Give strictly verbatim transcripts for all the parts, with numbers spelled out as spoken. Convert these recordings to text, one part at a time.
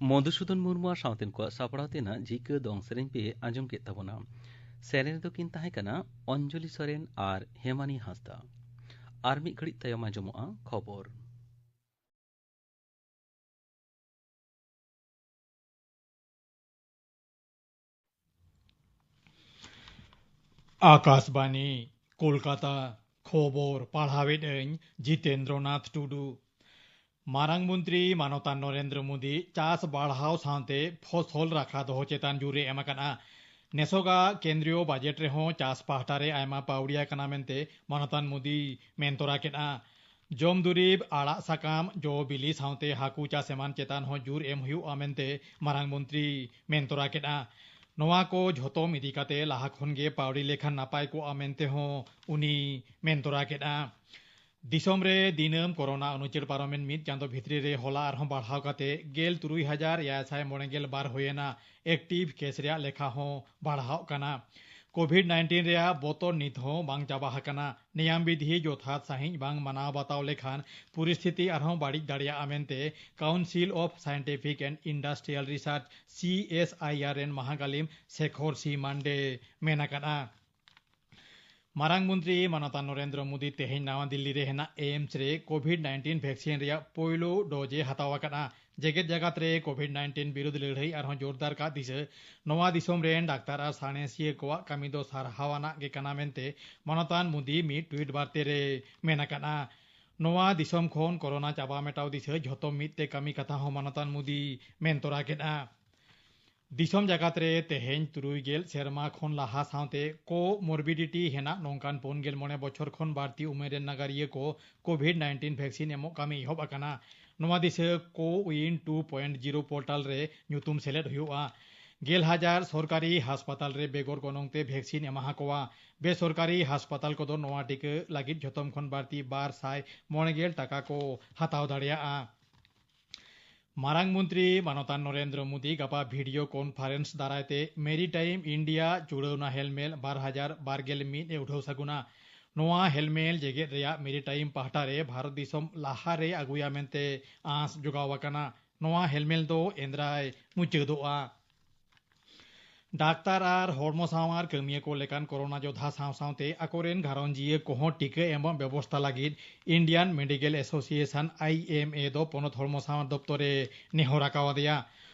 ᱢᱚᱫᱷᱩᱥᱩᱫᱚᱱ ᱢᱩᱨᱢᱩ ᱟᱨ ᱥᱟᱶᱛᱮᱱ ᱠᱚᱣᱟᱜ ᱥᱟᱯᱲᱟᱣ ᱛᱮᱱᱟᱜ ᱡᱤᱠᱟᱹ ᱫᱚᱝ ᱥᱮᱨᱮᱧ ᱯᱮ ᱟᱸᱡᱚᱢ ᱠᱮᱫ ᱛᱟᱵᱚᱱᱟ᱾ ᱥᱮᱨᱮᱧ ᱨᱮᱫᱚ ᱠᱤᱱ ᱛᱟᱦᱮᱸ ᱠᱟᱱᱟ ᱚᱧᱡᱚᱞᱤ ᱥᱚᱨᱮᱱ ᱟᱨ ᱦᱮᱢᱟᱱᱤ ᱦᱟᱸᱥᱫᱟ᱾ ᱟᱨ ᱢᱤᱫ ᱜᱷᱟᱹᱲᱤᱡ ᱛᱟᱭᱚᱢ ᱟᱸᱡᱚᱢᱚᱜᱼᱟ ᱠᱷᱚᱵᱚᱨ᱾ ᱟᱠᱟᱥᱵᱟᱱᱤ, ᱠᱳᱞᱠᱟᱛᱟ᱾ ᱠᱷᱚᱵᱚᱨ ᱯᱟᱲᱦᱟᱣᱮᱫ ᱟᱹᱧ ᱡᱤᱛᱮᱱᱫᱨᱚᱱᱟᱛᱷ ᱴᱩᱰᱩ᱾ ᱢᱟᱨᱟᱝ ᱢᱚᱱᱛᱨᱤ ᱢᱟᱱᱚᱛᱟᱱ ᱱᱚᱨᱮᱱᱫᱨᱚ ᱢᱳᱫᱤ ᱪᱟᱥ ᱵᱟᱲᱦᱟᱣ ᱥᱟᱶᱛᱮ ᱯᱷᱚᱥᱚᱞ ᱨᱟᱠᱷᱟ ᱫᱚᱦᱚ ᱪᱮᱛᱟᱱ ᱡᱳᱨ ᱮ ᱮᱢ ᱟᱠᱟᱫᱼᱟ᱾ ᱱᱮᱥᱚᱜᱟᱜ ᱠᱮᱱᱫᱨᱤᱭᱚ ᱵᱟᱡᱮᱴ ᱨᱮᱦᱚᱸ ᱪᱟᱥ ᱯᱟᱦᱴᱟ ᱨᱮ ᱟᱭᱢᱟ ᱯᱟᱹᱣᱲᱤ ᱟᱠᱟᱱᱟ ᱢᱮᱱᱛᱮ ᱢᱟᱱᱚᱛᱟᱱ ᱢᱳᱫᱤ ᱢᱮᱱ ᱛᱚᱨᱟ ᱠᱮᱫᱼᱟ᱾ ᱡᱚᱢ ᱫᱩᱨᱤᱵᱽ, ᱟᱲᱟᱜ ᱥᱟᱠᱟᱢ, ᱡᱚ ᱵᱤᱞᱤ ᱥᱟᱶᱛᱮ ᱦᱟᱹᱠᱩ ᱪᱟᱥ ᱮᱢᱟᱱ ᱪᱮᱛᱟᱱ ᱦᱚᱸ ᱡᱳᱨ ᱮᱢ ᱦᱩᱭᱩᱜᱼᱟ ᱢᱮᱱᱛᱮ ᱢᱟᱨᱟᱝ ᱢᱚᱱᱛᱨᱤ ᱢᱮᱱ ᱛᱚᱨᱟ ᱠᱮᱫᱼᱟ᱾ ᱱᱚᱣᱟ ᱠᱚ ᱡᱷᱚᱛᱚᱢ ᱤᱫᱤ ᱠᱟᱛᱮ ᱞᱟᱦᱟ ᱠᱷᱚᱱ ᱜᱮ ᱯᱟᱹᱣᱲᱤ ᱞᱮᱠᱷᱟᱱ ᱱᱟᱯᱟᱭ ᱠᱚᱜᱼᱟ ᱢᱮᱱᱛᱮ ᱦᱚᱸ ᱩᱱᱤ ᱢᱮᱱ ᱛᱚᱨᱟ ᱠᱮᱫᱼᱟ᱾ ᱫᱤᱥᱚᱢ ᱨᱮ ᱫᱤᱱᱟᱹᱢ ᱠᱳᱨᱳᱱᱟ ᱚᱱᱩᱪᱟᱹᱲ ᱯᱟᱨᱚᱢᱮᱱ ᱢᱤᱫ ᱪᱟᱸᱫᱚ ᱵᱷᱤᱛᱨᱤ ᱨᱮ ᱦᱚᱞᱟ ᱟᱨᱦᱚᱸ ᱵᱟᱲᱦᱟᱣ ᱠᱟᱛᱮ ᱜᱮᱞ ᱛᱩᱨᱩᱭ ᱦᱟᱡᱟᱨ ᱮᱭᱟᱭ ᱥᱟᱭ ᱢᱚᱬᱮ ᱜᱮᱞ ᱵᱟᱨ ᱦᱩᱭᱮᱱᱟ᱾ ᱮᱠᱴᱤᱵᱷ ᱠᱮᱥ ᱨᱮᱭᱟᱜ ᱞᱮᱠᱷᱟ ᱦᱚᱸ ᱵᱟᱲᱦᱟᱣᱜ ᱠᱟᱱᱟ᱾ ᱠᱳᱵᱷᱤᱰ ᱱᱟᱭᱤᱱᱴᱤᱱ ᱨᱮᱭᱟᱜ ᱵᱚᱛᱚᱨ ᱱᱤᱛ ᱦᱚᱸ ᱵᱟᱝ ᱪᱟᱵᱟ ᱟᱠᱟᱱᱟ᱾ ᱱᱮᱭᱟᱢ ᱵᱤᱫᱷᱤ ᱡᱚᱛᱷᱟᱛ ᱥᱟᱺᱦᱤᱡ ᱵᱟᱝ ᱢᱟᱱᱟᱣ ᱵᱟᱛᱟᱣ ᱞᱮᱠᱷᱟᱱ ᱯᱚᱨᱤᱥᱛᱷᱤᱛᱤ ᱟᱨᱦᱚᱸ ᱵᱟᱹᱲᱤᱡ ᱫᱟᱲᱮᱭᱟᱜᱼᱟ ᱢᱮᱱᱛᱮ Council of Scientific and Industrial Research, C S I R, ᱨᱮᱱ ᱢᱟᱦᱟᱜᱟᱞᱤᱢ ᱥᱮᱠᱷᱚᱨ ᱥᱤ ᱢᱟᱱᱰᱮ ᱢᱮᱱ ᱟᱠᱟᱫᱼᱟ᱾ ᱢᱟᱨᱟᱝ ᱢᱚᱱᱛᱨᱤ ᱢᱟᱱᱚᱛᱟᱱ ᱱᱚᱨᱮᱱᱫᱨᱚ ᱢᱳᱫᱤ ᱛᱮᱦᱮᱧ ᱱᱟᱣᱟ ᱫᱤᱞᱞᱤ ᱨᱮ ᱦᱮᱱᱟᱜ ᱮᱢᱥ ᱨᱮ ᱠᱳᱵᱷᱤᱰ ᱱᱟᱭᱤᱱᱴᱤᱱ ᱵᱷᱮᱠᱥᱤᱱ ᱨᱮᱭᱟᱜ ᱯᱳᱭᱞᱳ ᱰᱳᱡᱽ ᱮ ᱦᱟᱛᱟᱣ ᱟᱠᱟᱫᱼᱟ᱾ ᱡᱮᱜᱮᱛ ᱡᱟᱠᱟᱛ ᱨᱮ ᱠᱳᱵᱷᱤᱰ ᱱᱟᱭᱤᱱᱴᱤᱱ ᱵᱤᱨᱩᱫᱷ ᱞᱟᱹᱲᱦᱟᱹᱭ ᱟᱨᱦᱚᱸ ᱡᱳᱨᱫᱟᱨ ᱠᱟᱜ ᱫᱤᱥᱟᱹ ᱱᱚᱣᱟ ᱫᱤᱥᱚᱢ ᱨᱮᱱ ᱰᱟᱠᱛᱟᱨ ᱟᱨ ᱥᱟᱬᱮᱥᱤᱭᱟᱹ ᱠᱚᱣᱟᱜ ᱠᱟᱹᱢᱤ ᱫᱚ ᱥᱟᱨᱦᱟᱣ ᱟᱱᱟᱜ ᱜᱮ ᱠᱟᱱᱟ ᱢᱮᱱᱛᱮ ᱢᱟᱱᱚᱛᱟᱱ ᱢᱳᱫᱤ ᱢᱤᱫ ᱴᱩᱭᱤᱴ ᱵᱟᱨᱛᱮ ᱨᱮ ᱢᱮᱱ ᱟᱠᱟᱫᱼᱟ᱾ ᱱᱚᱣᱟ ᱫᱤᱥᱚᱢ ᱠᱷᱚᱱ ᱠᱳᱨᱳᱱᱟ ᱪᱟᱵᱟ ᱢᱮᱴᱟᱣ ᱫᱤᱥᱟᱹ ᱡᱷᱚᱛᱚ ᱢᱤᱫ ᱛᱮ ᱠᱟᱹᱢᱤ ᱠᱟᱛᱷᱟ ᱦᱚᱸ ᱢᱟᱱᱚᱛᱟᱱ ᱢᱳᱫᱤ ᱢᱮᱱ ᱛᱚᱨᱟ ᱠᱮᱫᱼᱟ᱾ ᱫᱤᱥᱚᱢ ᱡᱟᱠᱟᱛ ᱨᱮ ᱛᱮᱦᱮᱧ ᱛᱩᱨᱩᱭ ᱜᱮᱞ ᱥᱮᱨᱢᱟ ᱠᱷᱚᱱ ᱞᱟᱦᱟ ᱥᱟᱶᱛᱮ ᱠᱳᱢᱚᱨᱵᱤᱰᱤᱴᱤ ᱦᱮᱱᱟᱜ ᱱᱚᱝᱠᱟᱱ ᱯᱩᱱ ᱜᱮᱞ ᱢᱚᱬᱮ ᱵᱚᱪᱷᱚᱨ ᱠᱷᱚᱱ ᱵᱟᱹᱲᱛᱤ ᱩᱢᱮᱨ ᱨᱮᱱ ᱱᱟᱜᱟᱨᱤᱭᱟᱹ ᱠᱚ ᱠᱳᱵᱷᱤᱰ ᱱᱟᱭᱤᱱᱴᱤᱱ ᱵᱷᱮᱠᱥᱤᱱ ᱮᱢᱚᱜ ᱠᱟᱹᱢᱤ ᱮᱦᱚᱵ ᱟᱠᱟᱱᱟ᱾ ᱱᱚᱣᱟ ᱫᱤᱥᱟᱹ ᱠᱳ ᱩᱭᱤᱱ ᱴᱩ ᱯᱚᱭᱮᱱᱴ ᱡᱤᱨᱳ ᱯᱳᱨᱴᱟᱞ ᱨᱮ ᱧᱩᱛᱩᱢ ᱥᱮᱞᱮᱫ ᱦᱩᱭᱩᱜᱼᱟ᱾ ᱜᱮᱞ ᱦᱟᱡᱟᱨ ᱥᱚᱨᱠᱟᱨᱤ ᱦᱟᱥᱯᱟᱛᱟᱞ ᱨᱮ ᱵᱮᱜᱚᱨ ᱜᱚᱱᱚᱝ ᱛᱮ ᱵᱷᱮᱠᱥᱤᱱ ᱮᱢᱟ ᱦᱟᱠᱚᱣᱟ᱾ ᱵᱮᱥᱚᱨᱠᱟᱨᱤ ᱦᱟᱥᱯᱟᱛᱟᱞ ᱠᱚᱫᱚ ᱱᱚᱣᱟ ᱴᱤᱠᱟᱹ ᱞᱟᱹᱜᱤᱫ ᱡᱷᱚᱛᱚᱢ ᱠᱷᱚᱱ ᱵᱟᱹᱲᱛᱤ ᱵᱟᱨ ᱥᱟᱭ ᱢᱚᱬᱮ ᱜᱮᱞ ᱴᱟᱠᱟ ᱠᱚ ᱦᱟᱛᱟᱣ ᱫᱟᱲᱮᱭᱟᱜᱼᱟ᱾ ᱢᱟᱨᱟᱝ ᱢᱚᱱᱛᱨᱤ ᱢᱟᱱᱚᱛᱟᱱ ᱱᱚᱨᱮᱱᱫᱨᱚ ᱢᱳᱫᱤ ᱜᱟᱯᱟ ᱵᱷᱤᱰᱤᱭᱳ ᱠᱚᱱᱯᱷᱟᱨᱮᱱᱥ ᱫᱟᱨᱟᱭ ᱛᱮ ᱢᱮᱨᱤᱴᱟᱭᱤᱢ ᱤᱱᱰᱤᱭᱟ ᱪᱩᱲᱟᱹᱣᱱᱟ ᱦᱮᱞᱢᱮᱞ ᱵᱟᱨ ᱦᱟᱡᱟᱨ ᱵᱟᱨ ᱜᱮᱞ ᱢᱤᱫ ᱮ ᱩᱰᱷᱟᱹᱣ ᱥᱟᱹᱜᱩᱱᱟ᱾ ᱱᱚᱣᱟ ᱦᱮᱞᱢᱮᱞ ᱡᱮᱜᱮᱛ ᱨᱮᱭᱟᱜ ᱢᱮᱨᱤᱴᱟᱭᱤᱢ ᱯᱟᱦᱴᱟ ᱨᱮ ᱵᱷᱟᱨᱚᱛ ᱫᱤᱥᱚᱢ ᱞᱟᱦᱟ ᱨᱮ ᱟᱹᱜᱩᱭᱟ ᱢᱮᱱᱛᱮ ᱟᱸᱥ ᱡᱚᱜᱟᱣ ᱟᱠᱟᱱᱟ᱾ ᱱᱚᱣᱟ ᱦᱮᱞᱢᱮᱞ ᱫᱚ ᱮᱱᱫᱨᱟᱭ ᱢᱩᱪᱟᱹᱫᱚᱜᱼᱟ᱾ ᱰᱟᱠᱛᱟᱨ ᱟᱨ ᱦᱚᱲᱢᱚ ᱥᱟᱶᱟᱨ ᱠᱟᱹᱢᱤᱭᱟᱹ ᱠᱚ ᱞᱮᱠᱟᱱ ᱠᱳᱨᱳᱱᱟ ᱡᱳᱫᱷᱟ ᱥᱟᱶ ᱥᱟᱶᱛᱮ ᱟᱠᱚᱨᱮᱱ ᱜᱷᱟᱨᱚᱸᱡᱤᱭᱟᱹ ᱠᱚᱦᱚᱸ ᱴᱤᱠᱟᱹ ᱮᱢᱚᱜ ᱵᱮᱵᱚᱥᱛᱟ ᱞᱟᱹᱜᱤᱫ Indian Medical Association, I M A, ᱫᱚ ᱯᱚᱱᱚᱛ ᱦᱚᱲᱢᱚ ᱥᱟᱶᱟᱨ ᱫᱚᱯᱛᱚᱨ ᱮ ᱱᱮᱦᱚᱨ ᱟᱠᱟᱣᱟᱫᱮᱭᱟ᱾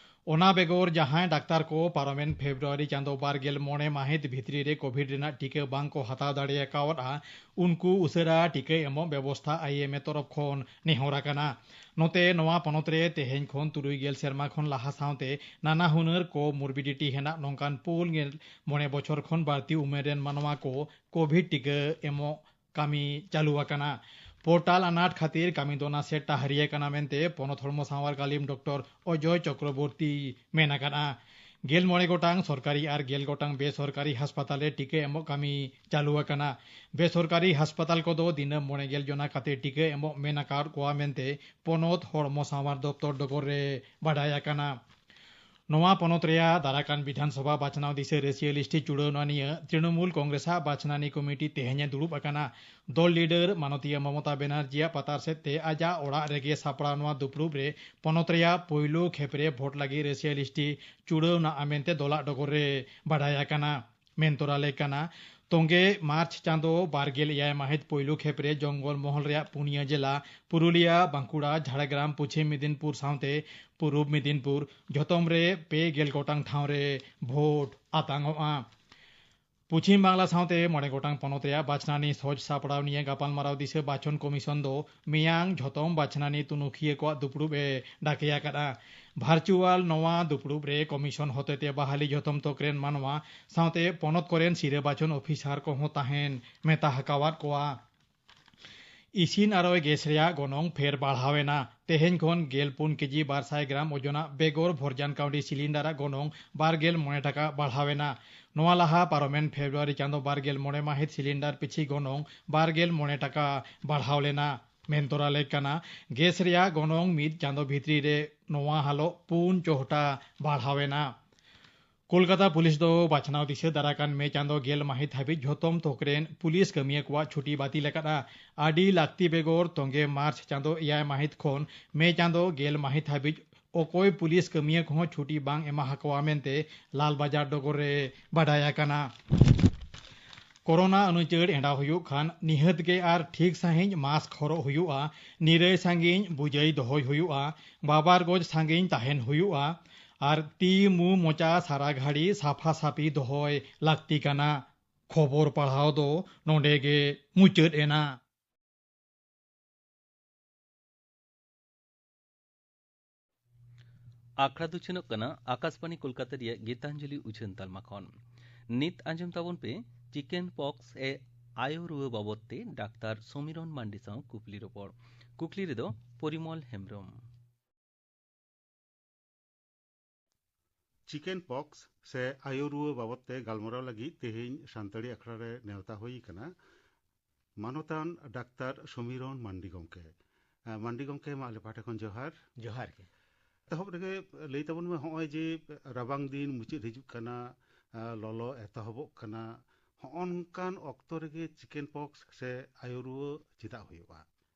ᱚᱱᱟ ᱵᱮᱜᱚᱨ, ᱡᱟᱦᱟᱸᱭ ᱰᱟᱠᱛᱟᱨ ᱠᱚ ᱯᱟᱨᱚᱢᱮᱱ ᱯᱷᱮᱵᱽᱨᱩᱣᱟᱨᱤ ᱪᱟᱸᱫᱚ ᱵᱟᱨ ᱜᱮᱞ ᱢᱚᱬᱮ ᱢᱟᱹᱦᱤᱛ ᱵᱷᱤᱛᱨᱤ ᱨᱮ ᱠᱳᱵᱷᱤᱰ ᱨᱮᱱᱟᱜ ᱴᱤᱠᱟᱹ ᱵᱟᱝ ᱠᱚ ᱦᱟᱛᱟᱣ ᱫᱟᱲᱮ ᱟᱠᱟᱣᱟᱫᱼᱟ, ᱩᱱᱠᱩ ᱩᱥᱟᱹᱨᱟ ᱴᱤᱠᱟᱹ ᱮᱢᱚᱜ ᱵᱮᱵᱚᱥᱛᱷᱟ I M A ᱛᱚᱨᱚᱯ ᱠᱷᱚᱱ ᱱᱮᱦᱚᱨ ᱟᱠᱟᱱᱟ᱾ ᱱᱚᱛᱮ, ᱱᱚᱣᱟ ᱯᱚᱱᱚᱛ ᱨᱮ ᱛᱮᱦᱮᱧ ᱠᱷᱚᱱ ᱛᱩᱨᱩᱭ ᱜᱮᱞ ᱥᱮᱨᱢᱟ ᱠᱷᱚᱱ ᱞᱟᱦᱟ ᱥᱟᱶᱛᱮ ᱱᱟᱱᱟ ᱦᱩᱱᱟᱹᱨ ᱠᱳᱢᱚᱨᱵᱤᱰᱤᱴᱤ ᱦᱮᱱᱟᱜ ᱱᱚᱝᱠᱟᱱ ᱯᱩᱱ ᱜᱮᱞ ᱢᱚᱬᱮ ᱵᱚᱪᱷᱚᱨ ᱠᱷᱚᱱ ᱵᱟᱹᱲᱛᱤ ᱩᱢᱮᱨ ᱨᱮᱱ ᱢᱟᱱᱣᱟ ᱠᱚ ᱠᱳᱵᱷᱤᱰ ᱴᱤᱠᱟᱹ ᱮᱢᱚᱜ ᱠᱟᱹᱢᱤ ᱪᱟᱹᱞᱩ ᱟᱠᱟᱱᱟ᱾ ᱯᱳᱨᱴᱟᱞ ᱟᱱᱟᱴ ᱠᱷᱟᱹᱛᱤᱨ ᱠᱟᱹᱢᱤ ᱫᱚ ᱱᱟᱥᱮ ᱴᱟᱦᱨᱤ ᱟᱠᱟᱱᱟ ᱢᱮᱱᱛᱮ ᱯᱚᱱᱚᱛ ᱦᱚᱲᱢᱚ ᱥᱟᱶᱟᱨ ᱜᱟᱹᱞᱤᱢ ᱰᱚᱠᱴᱚᱨ ᱚᱡᱚᱭ ᱪᱚᱠᱨᱚᱵᱚᱨᱛᱤ ᱢᱮᱱ ᱟᱠᱟᱫᱼᱟ᱾ ᱜᱮᱞ ᱢᱚᱬᱮ ᱜᱚᱴᱟᱝ ᱥᱚᱨᱠᱟᱨᱤ ᱟᱨ ᱜᱮᱞ ᱜᱚᱴᱟᱝ ᱵᱮᱥᱚᱨᱠᱟᱨᱤ ᱦᱟᱥᱯᱟᱛᱟᱞ ᱨᱮ ᱴᱤᱠᱟᱹ ᱮᱢᱚᱜ ᱠᱟᱹᱢᱤ ᱪᱟᱹᱞᱩ ᱟᱠᱟᱱᱟ᱾ ᱵᱮᱥᱚᱨᱠᱟᱨᱤ ᱦᱟᱥᱯᱟᱛᱟᱞ ᱠᱚᱫᱚ ᱫᱤᱱᱟᱹᱢ ᱢᱚᱬᱮ ᱜᱮᱞ ᱡᱚᱱᱟ ᱠᱟᱛᱮ ᱴᱤᱠᱟᱹ ᱮᱢᱚᱜ ᱢᱮᱱ ᱟᱠᱟᱫ ᱠᱚᱣᱟ ᱢᱮᱱᱛᱮ ᱯᱚᱱᱚᱛ ᱦᱚᱲᱢᱚ ᱥᱟᱶᱟᱨ ᱫᱚᱯᱛᱚᱨ ᱰᱚᱜᱚᱨ ᱨᱮ ᱵᱟᱰᱟᱭ ᱟᱠᱟᱱᱟ᱾ ᱱᱚᱣᱟ ᱯᱚᱱᱚᱛ ᱨᱮᱭᱟᱜ ᱫᱟᱨᱟᱠᱟᱱ ᱵᱤᱫᱷᱟᱱ ᱥᱚᱵᱷᱟ ᱵᱟᱪᱷᱱᱟᱣ ᱫᱤᱥᱟᱹ ᱨᱟᱹᱥᱤᱭᱟᱹ ᱞᱤᱥᱴᱤ ᱪᱩᱲᱟᱹᱣᱱᱟ ᱱᱤᱭᱟᱹ ᱛᱨᱤᱱᱚᱢᱩᱞ ᱠᱚᱝᱜᱨᱮᱥᱟᱜ ᱵᱟᱪᱷᱱᱟᱱᱤ ᱠᱚᱢᱤᱴᱤ ᱛᱮᱦᱮᱧ ᱮ ᱫᱩᱲᱩᱵ ᱟᱠᱟᱱᱟ᱾ ᱫᱚᱞ ᱞᱤᱰᱟᱨ ᱢᱟᱱᱚᱛᱤᱭᱟᱹ ᱢᱚᱢᱚᱛᱟ ᱵᱮᱱᱟᱨᱡᱤᱭᱟᱜ ᱯᱟᱛᱟᱨ ᱥᱮᱫ ᱛᱮ ᱟᱡᱟᱜ ᱚᱲᱟᱜ ᱨᱮᱜᱮ ᱥᱟᱯᱲᱟᱣ ᱱᱚᱣᱟ ᱫᱩᱯᱲᱩᱵ ᱨᱮ ᱯᱚᱱᱚᱛ ᱨᱮᱭᱟᱜ ᱯᱳᱭᱞᱳ ᱠᱷᱮᱯ ᱨᱮ ᱵᱷᱳᱴ ᱞᱟᱹᱜᱤᱫ ᱨᱟᱹᱥᱤᱭᱟᱹ ᱞᱤᱥᱴᱤ ᱪᱩᱲᱟᱹᱣᱱᱟ ᱢᱮᱱᱛᱮ ᱫᱚᱞᱟᱜ ᱰᱚᱜᱚᱨ ᱨᱮ ᱵᱟᱰᱟᱭ ᱟᱠᱟᱱᱟ᱾ ᱢᱮᱱ ᱛᱚᱨᱟ ᱞᱮᱠ ᱠᱟᱱᱟ, ᱛᱚᱝᱜᱮ ᱢᱟᱨᱪ ᱪᱟᱸᱫᱚ ᱵᱟᱨ ᱜᱮᱞ ᱮᱭᱟᱭ ᱢᱟᱹᱦᱤᱛ ᱯᱳᱭᱞᱳ ᱠᱷᱮᱯ ᱨᱮ ᱡᱚᱝᱜᱚᱞ ᱢᱚᱦᱚᱞ ᱨᱮᱭᱟᱜ ᱯᱩᱱᱭᱟᱹ ᱡᱮᱞᱟ, ᱯᱩᱨᱩᱞᱤᱭᱟ, ᱵᱟᱸᱠᱩᱲᱟ, ᱡᱷᱟᱲᱜᱨᱟᱢ, ᱯᱚᱪᱷᱤᱢ ᱢᱮᱫᱤᱱᱯᱩᱨ ᱥᱟᱶᱛᱮ ᱯᱩᱨᱩᱵ ᱢᱮᱫᱤᱱᱯᱩᱨ, ᱡᱷᱚᱛᱚᱢ ᱨᱮ ᱯᱮ ᱜᱮᱞ ᱜᱚᱴᱟᱝ ᱴᱷᱟᱶ ᱨᱮ ᱵᱷᱳᱴ ᱟᱛᱟᱝᱚᱜᱼᱟ᱾ ᱯᱚᱪᱷᱤᱢ ᱵᱟᱝᱞᱟ ᱥᱟᱶᱛᱮ ᱢᱚᱬᱮ ᱜᱚᱴᱟᱝ ᱯᱚᱱᱚᱛ ᱨᱮᱭᱟᱜ ᱵᱟᱪᱷᱱᱟᱱᱤ ᱥᱚᱡᱽ ᱥᱟᱯᱲᱟᱣ ᱱᱤᱭᱟᱹ ᱜᱟᱯᱟᱞᱢᱟᱨᱟᱣ ᱫᱤᱥᱟᱹ ᱵᱟᱪᱷᱚᱱ ᱠᱚᱢᱤᱥᱚᱱ ᱫᱚ ᱢᱮᱭᱟᱝ ᱡᱷᱚᱛᱚᱢ ᱵᱟᱪᱷᱱᱟᱱᱤ ᱛᱩᱱᱩᱠᱷᱤᱭᱟᱹ ᱠᱚᱣᱟᱜ ᱫᱩᱯᱲᱩᱵ ᱮ ᱰᱟᱠᱮ ᱟᱠᱟᱫᱼᱟ᱾ ᱵᱷᱟᱨᱪᱩᱣᱟᱞ ᱱᱚᱣᱟ ᱫᱩᱯᱲᱩᱵ ᱨᱮ ᱠᱚᱢᱤᱥᱚᱱ ᱦᱚᱛᱮᱛᱮ ᱵᱟᱦᱟᱞᱤ ᱡᱷᱚᱛᱚᱢ ᱛᱚᱠ ᱨᱮᱱ ᱢᱟᱱᱣᱟ ᱥᱟᱶᱛᱮ ᱯᱚᱱᱚᱛ ᱠᱚᱨᱮᱱ ᱥᱤᱨᱟᱹ ᱵᱟᱪᱷᱚᱱ ᱚᱯᱷᱤᱥᱟᱨ ᱠᱚᱦᱚᱸ ᱛᱟᱦᱮᱱ ᱢᱮᱛᱟ ᱟᱠᱟᱣᱟᱫ ᱠᱚᱣᱟ᱾ ᱤᱥᱤᱱ ᱟᱨᱚᱭ ᱜᱮᱥ ᱨᱮᱭᱟᱜ ᱜᱚᱱᱚᱝ ᱯᱷᱮᱨ ᱵᱟᱲᱦᱟᱣ ᱮᱱᱟ᱾ ᱛᱮᱦᱮᱧ ᱠᱷᱚᱱ ᱜᱮᱞ ᱯᱩᱱ ᱠᱮᱡᱤ ᱵᱟᱨ ᱥᱟᱭ ᱜᱨᱟᱢ ᱳᱡᱚᱱᱟᱜ ᱵᱮᱜᱚᱨ ᱵᱷᱚᱨᱡᱟᱱ ᱠᱟᱹᱣᱰᱤ ᱥᱤᱞᱤᱱᱰᱟᱨᱟᱜ ᱜᱚᱱᱚᱝ ᱵᱟᱨ ᱜᱮᱞ ᱢᱚᱬᱮ ᱴᱟᱠᱟ ᱵᱟᱲᱦᱟᱣ ᱮᱱᱟ᱾ ᱱᱚᱣᱟ ᱞᱟᱦᱟ ᱯᱟᱨᱚᱢᱮᱱ ᱯᱷᱮᱵᱽᱨᱩᱣᱟᱨᱤ ᱪᱟᱸᱫᱚ ᱵᱟᱨ ᱜᱮᱞ ᱢᱚᱬᱮ ᱢᱟᱹᱦᱤᱛ ᱥᱤᱞᱤᱱᱰᱟᱨ ᱯᱤᱪᱷᱤ ᱜᱚᱱᱚᱝ ᱵᱟᱨ ᱜᱮᱞ ᱢᱚᱬᱮ ᱴᱟᱠᱟ ᱵᱟᱲᱦᱟᱣ ᱞᱮᱱᱟ᱾ ᱢᱮᱱ ᱛᱚᱨᱟ ᱞᱮᱠ ᱠᱟᱱᱟ, ᱜᱮᱥ ᱨᱮᱭᱟᱜ ᱜᱚᱱᱚᱝ ᱢᱤᱫ ᱪᱟᱸᱫᱚ ᱵᱷᱤᱛᱨᱤ ᱨᱮ ᱱᱚᱣᱟ ᱦᱟᱞᱚᱜ ᱯᱩᱱ ᱪᱚᱦᱴᱟ ᱵᱟᱲᱦᱟᱣ ᱮᱱᱟ᱾ ᱠᱳᱞᱠᱟᱛᱟ ᱯᱩᱞᱤᱥ ᱫᱚ ᱵᱟᱪᱷᱱᱟᱣ ᱫᱤᱥᱟᱹ ᱫᱟᱨᱟᱠᱟᱱ ᱢᱮ ᱪᱟᱸᱫᱚ ᱜᱮᱞ ᱢᱟᱹᱦᱤᱛ ᱦᱟᱹᱵᱤᱡ ᱡᱷᱚᱛᱚᱢ ᱛᱷᱚᱠ ᱨᱮᱱ ᱯᱩᱞᱤᱥ ᱠᱟᱹᱢᱤᱭᱟᱹ ᱠᱚᱣᱟᱜ ᱪᱷᱩᱴᱤ ᱵᱟᱹᱛᱤᱞ ᱟᱠᱟᱫᱼᱟ᱾ ᱟᱹᱰᱤ ᱞᱟᱹᱠᱛᱤ ᱵᱮᱜᱚᱨ ᱛᱚᱸᱜᱮ ᱢᱟᱨᱪ ᱪᱟᱸᱫᱚ ᱮᱭᱟᱭ ᱢᱟᱹᱦᱤᱛ ᱠᱷᱚᱱ ᱢᱮ ᱪᱟᱸᱫᱚ ᱜᱮᱞ ᱢᱟᱹᱦᱤᱛ ᱦᱟᱹᱵᱤᱡ ᱚᱠᱚᱭ ᱯᱩᱞᱤᱥ ᱠᱟᱹᱢᱤᱭᱟᱹ ᱠᱚᱦᱚᱸ ᱪᱷᱩᱴᱤ ᱵᱟᱝ ᱮᱢᱟ ᱦᱟᱠᱚᱣᱟ ᱢᱮᱱᱛᱮ ᱞᱟᱞᱵᱟᱡᱟᱨ ᱰᱚᱜᱚᱨ ᱨᱮ ᱵᱟᱰᱟᱭ ᱟᱠᱟᱱᱟ᱾ ᱠᱚᱨᱳᱱᱟ ᱟᱹᱱᱩᱪᱟᱹᱲ ᱮᱸᱰᱟᱣ ᱦᱩᱭᱩᱜ ᱠᱷᱟᱱ ᱱᱤᱦᱟᱹᱛ ᱜᱮ ᱟᱨ ᱴᱷᱤᱠ ᱥᱟᱺᱦᱤᱡ ᱢᱟᱥᱠ ᱦᱚᱨᱚᱜ ᱦᱩᱭᱩᱜᱼᱟ, ᱱᱤᱨᱟᱹᱭ ᱥᱟᱺᱜᱤᱧ ᱵᱩᱡᱟᱹᱭ ᱫᱚᱦᱚᱭ ᱦᱩᱭᱩᱜᱼᱟ, ᱵᱟᱵᱟᱨ ᱜᱚᱡ ᱥᱟᱺᱜᱤᱧ ᱛᱟᱦᱮᱱ ᱦᱩᱭᱩᱜᱼᱟ ᱟᱨ ᱛᱤ ᱢᱩ ᱢᱚᱪᱟ ᱥᱟᱨᱟ ᱜᱷᱟᱹᱲᱤ ᱥᱟᱯᱷᱟ ᱥᱟᱯᱷᱤ ᱫᱚᱦᱚᱭ ᱞᱟᱹᱠᱛᱤ ᱠᱟᱱᱟ᱾ ᱠᱷᱚᱵᱚᱨ ᱯᱟᱲᱦᱟᱣ ᱫᱚ ᱱᱚᱰᱮ ᱜᱮ ᱢᱩᱪᱟᱹᱫ ᱮᱱᱟ᱾ ᱟᱠᱷᱲᱟ ᱫᱚ ᱩᱪᱷᱟᱹᱱᱚᱜ ᱠᱟᱱᱟ ᱟᱠᱟᱥᱵᱟᱬᱤ ᱠᱳᱞᱠᱟᱛᱟ ᱨᱮᱭᱟᱜ ᱜᱤᱛᱟᱧᱡᱚᱞᱤ ᱩᱪᱷᱟᱹᱱ ᱛᱟᱞᱢᱟ ᱠᱷᱚᱱ᱾ ᱱᱤᱛ ᱟᱸᱡᱚᱢ ᱛᱟᱵᱚᱱ ᱯᱮ ᱪᱤᱠᱮᱱ ᱯᱚᱠᱥ ᱮ ᱟᱭᱳ ᱨᱩᱣᱟᱹ ᱵᱟᱵᱚᱫ ᱛᱮ ᱰᱟᱠᱛᱟᱨ ᱥᱚᱢᱤᱨᱚᱱ ᱢᱟᱱᱰᱤ ᱥᱟᱶ ᱠᱩᱠᱞᱤ ᱨᱚᱯᱚᱲ᱾ ᱠᱩᱠᱞᱤ ᱨᱮᱫᱚ ᱯᱚᱨᱤᱢᱚᱞ ᱦᱮᱢᱵᱨᱚᱢ᱾ ᱪᱤᱠᱮᱱ ᱯᱚᱠᱥ ᱥᱮ ᱟᱭᱳ ᱨᱩᱣᱟᱹ ᱵᱟᱵᱚᱫ ᱛᱮ ᱜᱟᱞᱢᱟᱨᱟᱣ ᱞᱟᱹᱜᱤᱫ ᱛᱮᱦᱮᱧ ᱥᱟᱱᱛᱟᱲᱤ ᱟᱠᱷᱲᱟ ᱨᱮ ᱱᱮᱣᱛᱟ ᱦᱩᱭ ᱟᱠᱟᱱᱟ ᱢᱟᱱᱚᱛᱟᱱ ᱰᱟᱠᱛᱟᱨ ᱥᱚᱢᱤᱨᱚᱱ ᱢᱟᱱᱰᱤ ᱜᱚᱢᱠᱮ᱾ ᱮ, ᱢᱟᱱᱰᱤ ᱜᱚᱢᱠᱮ, ᱢᱟ ᱟᱞᱮ ᱯᱟᱦᱴᱟ ᱠᱷᱚᱱ ᱡᱚᱦᱟᱨ᱾ ᱡᱚᱦᱟᱨ ᱜᱮ᱾ ᱮᱛᱚᱦᱚᱵ ᱨᱮᱜᱮ ᱞᱟᱹᱭ ᱛᱟᱵᱚᱱ ᱢᱮ, ᱦᱚᱸᱜᱼᱚᱭ ᱡᱮ ᱨᱟᱵᱟᱝ ᱫᱤᱱ ᱢᱩᱪᱟᱹᱫ ᱦᱤᱡᱩᱜ ᱠᱟᱱᱟ, ᱮ, ᱞᱚᱞᱚ ᱮᱛᱚᱦᱚᱵᱚᱜ ᱠᱟᱱᱟ, ᱦᱚᱸᱜᱼᱚ ᱱᱚᱝᱠᱟᱱ ᱚᱠᱛᱚ ᱨᱮᱜᱮ ᱪᱤᱠᱮᱱ ᱯᱚᱠᱥ ᱥᱮ ᱟᱭᱳ ᱨᱩᱣᱟᱹ ᱪᱮᱫᱟᱜ ᱦᱩᱭᱩᱜᱼᱟ?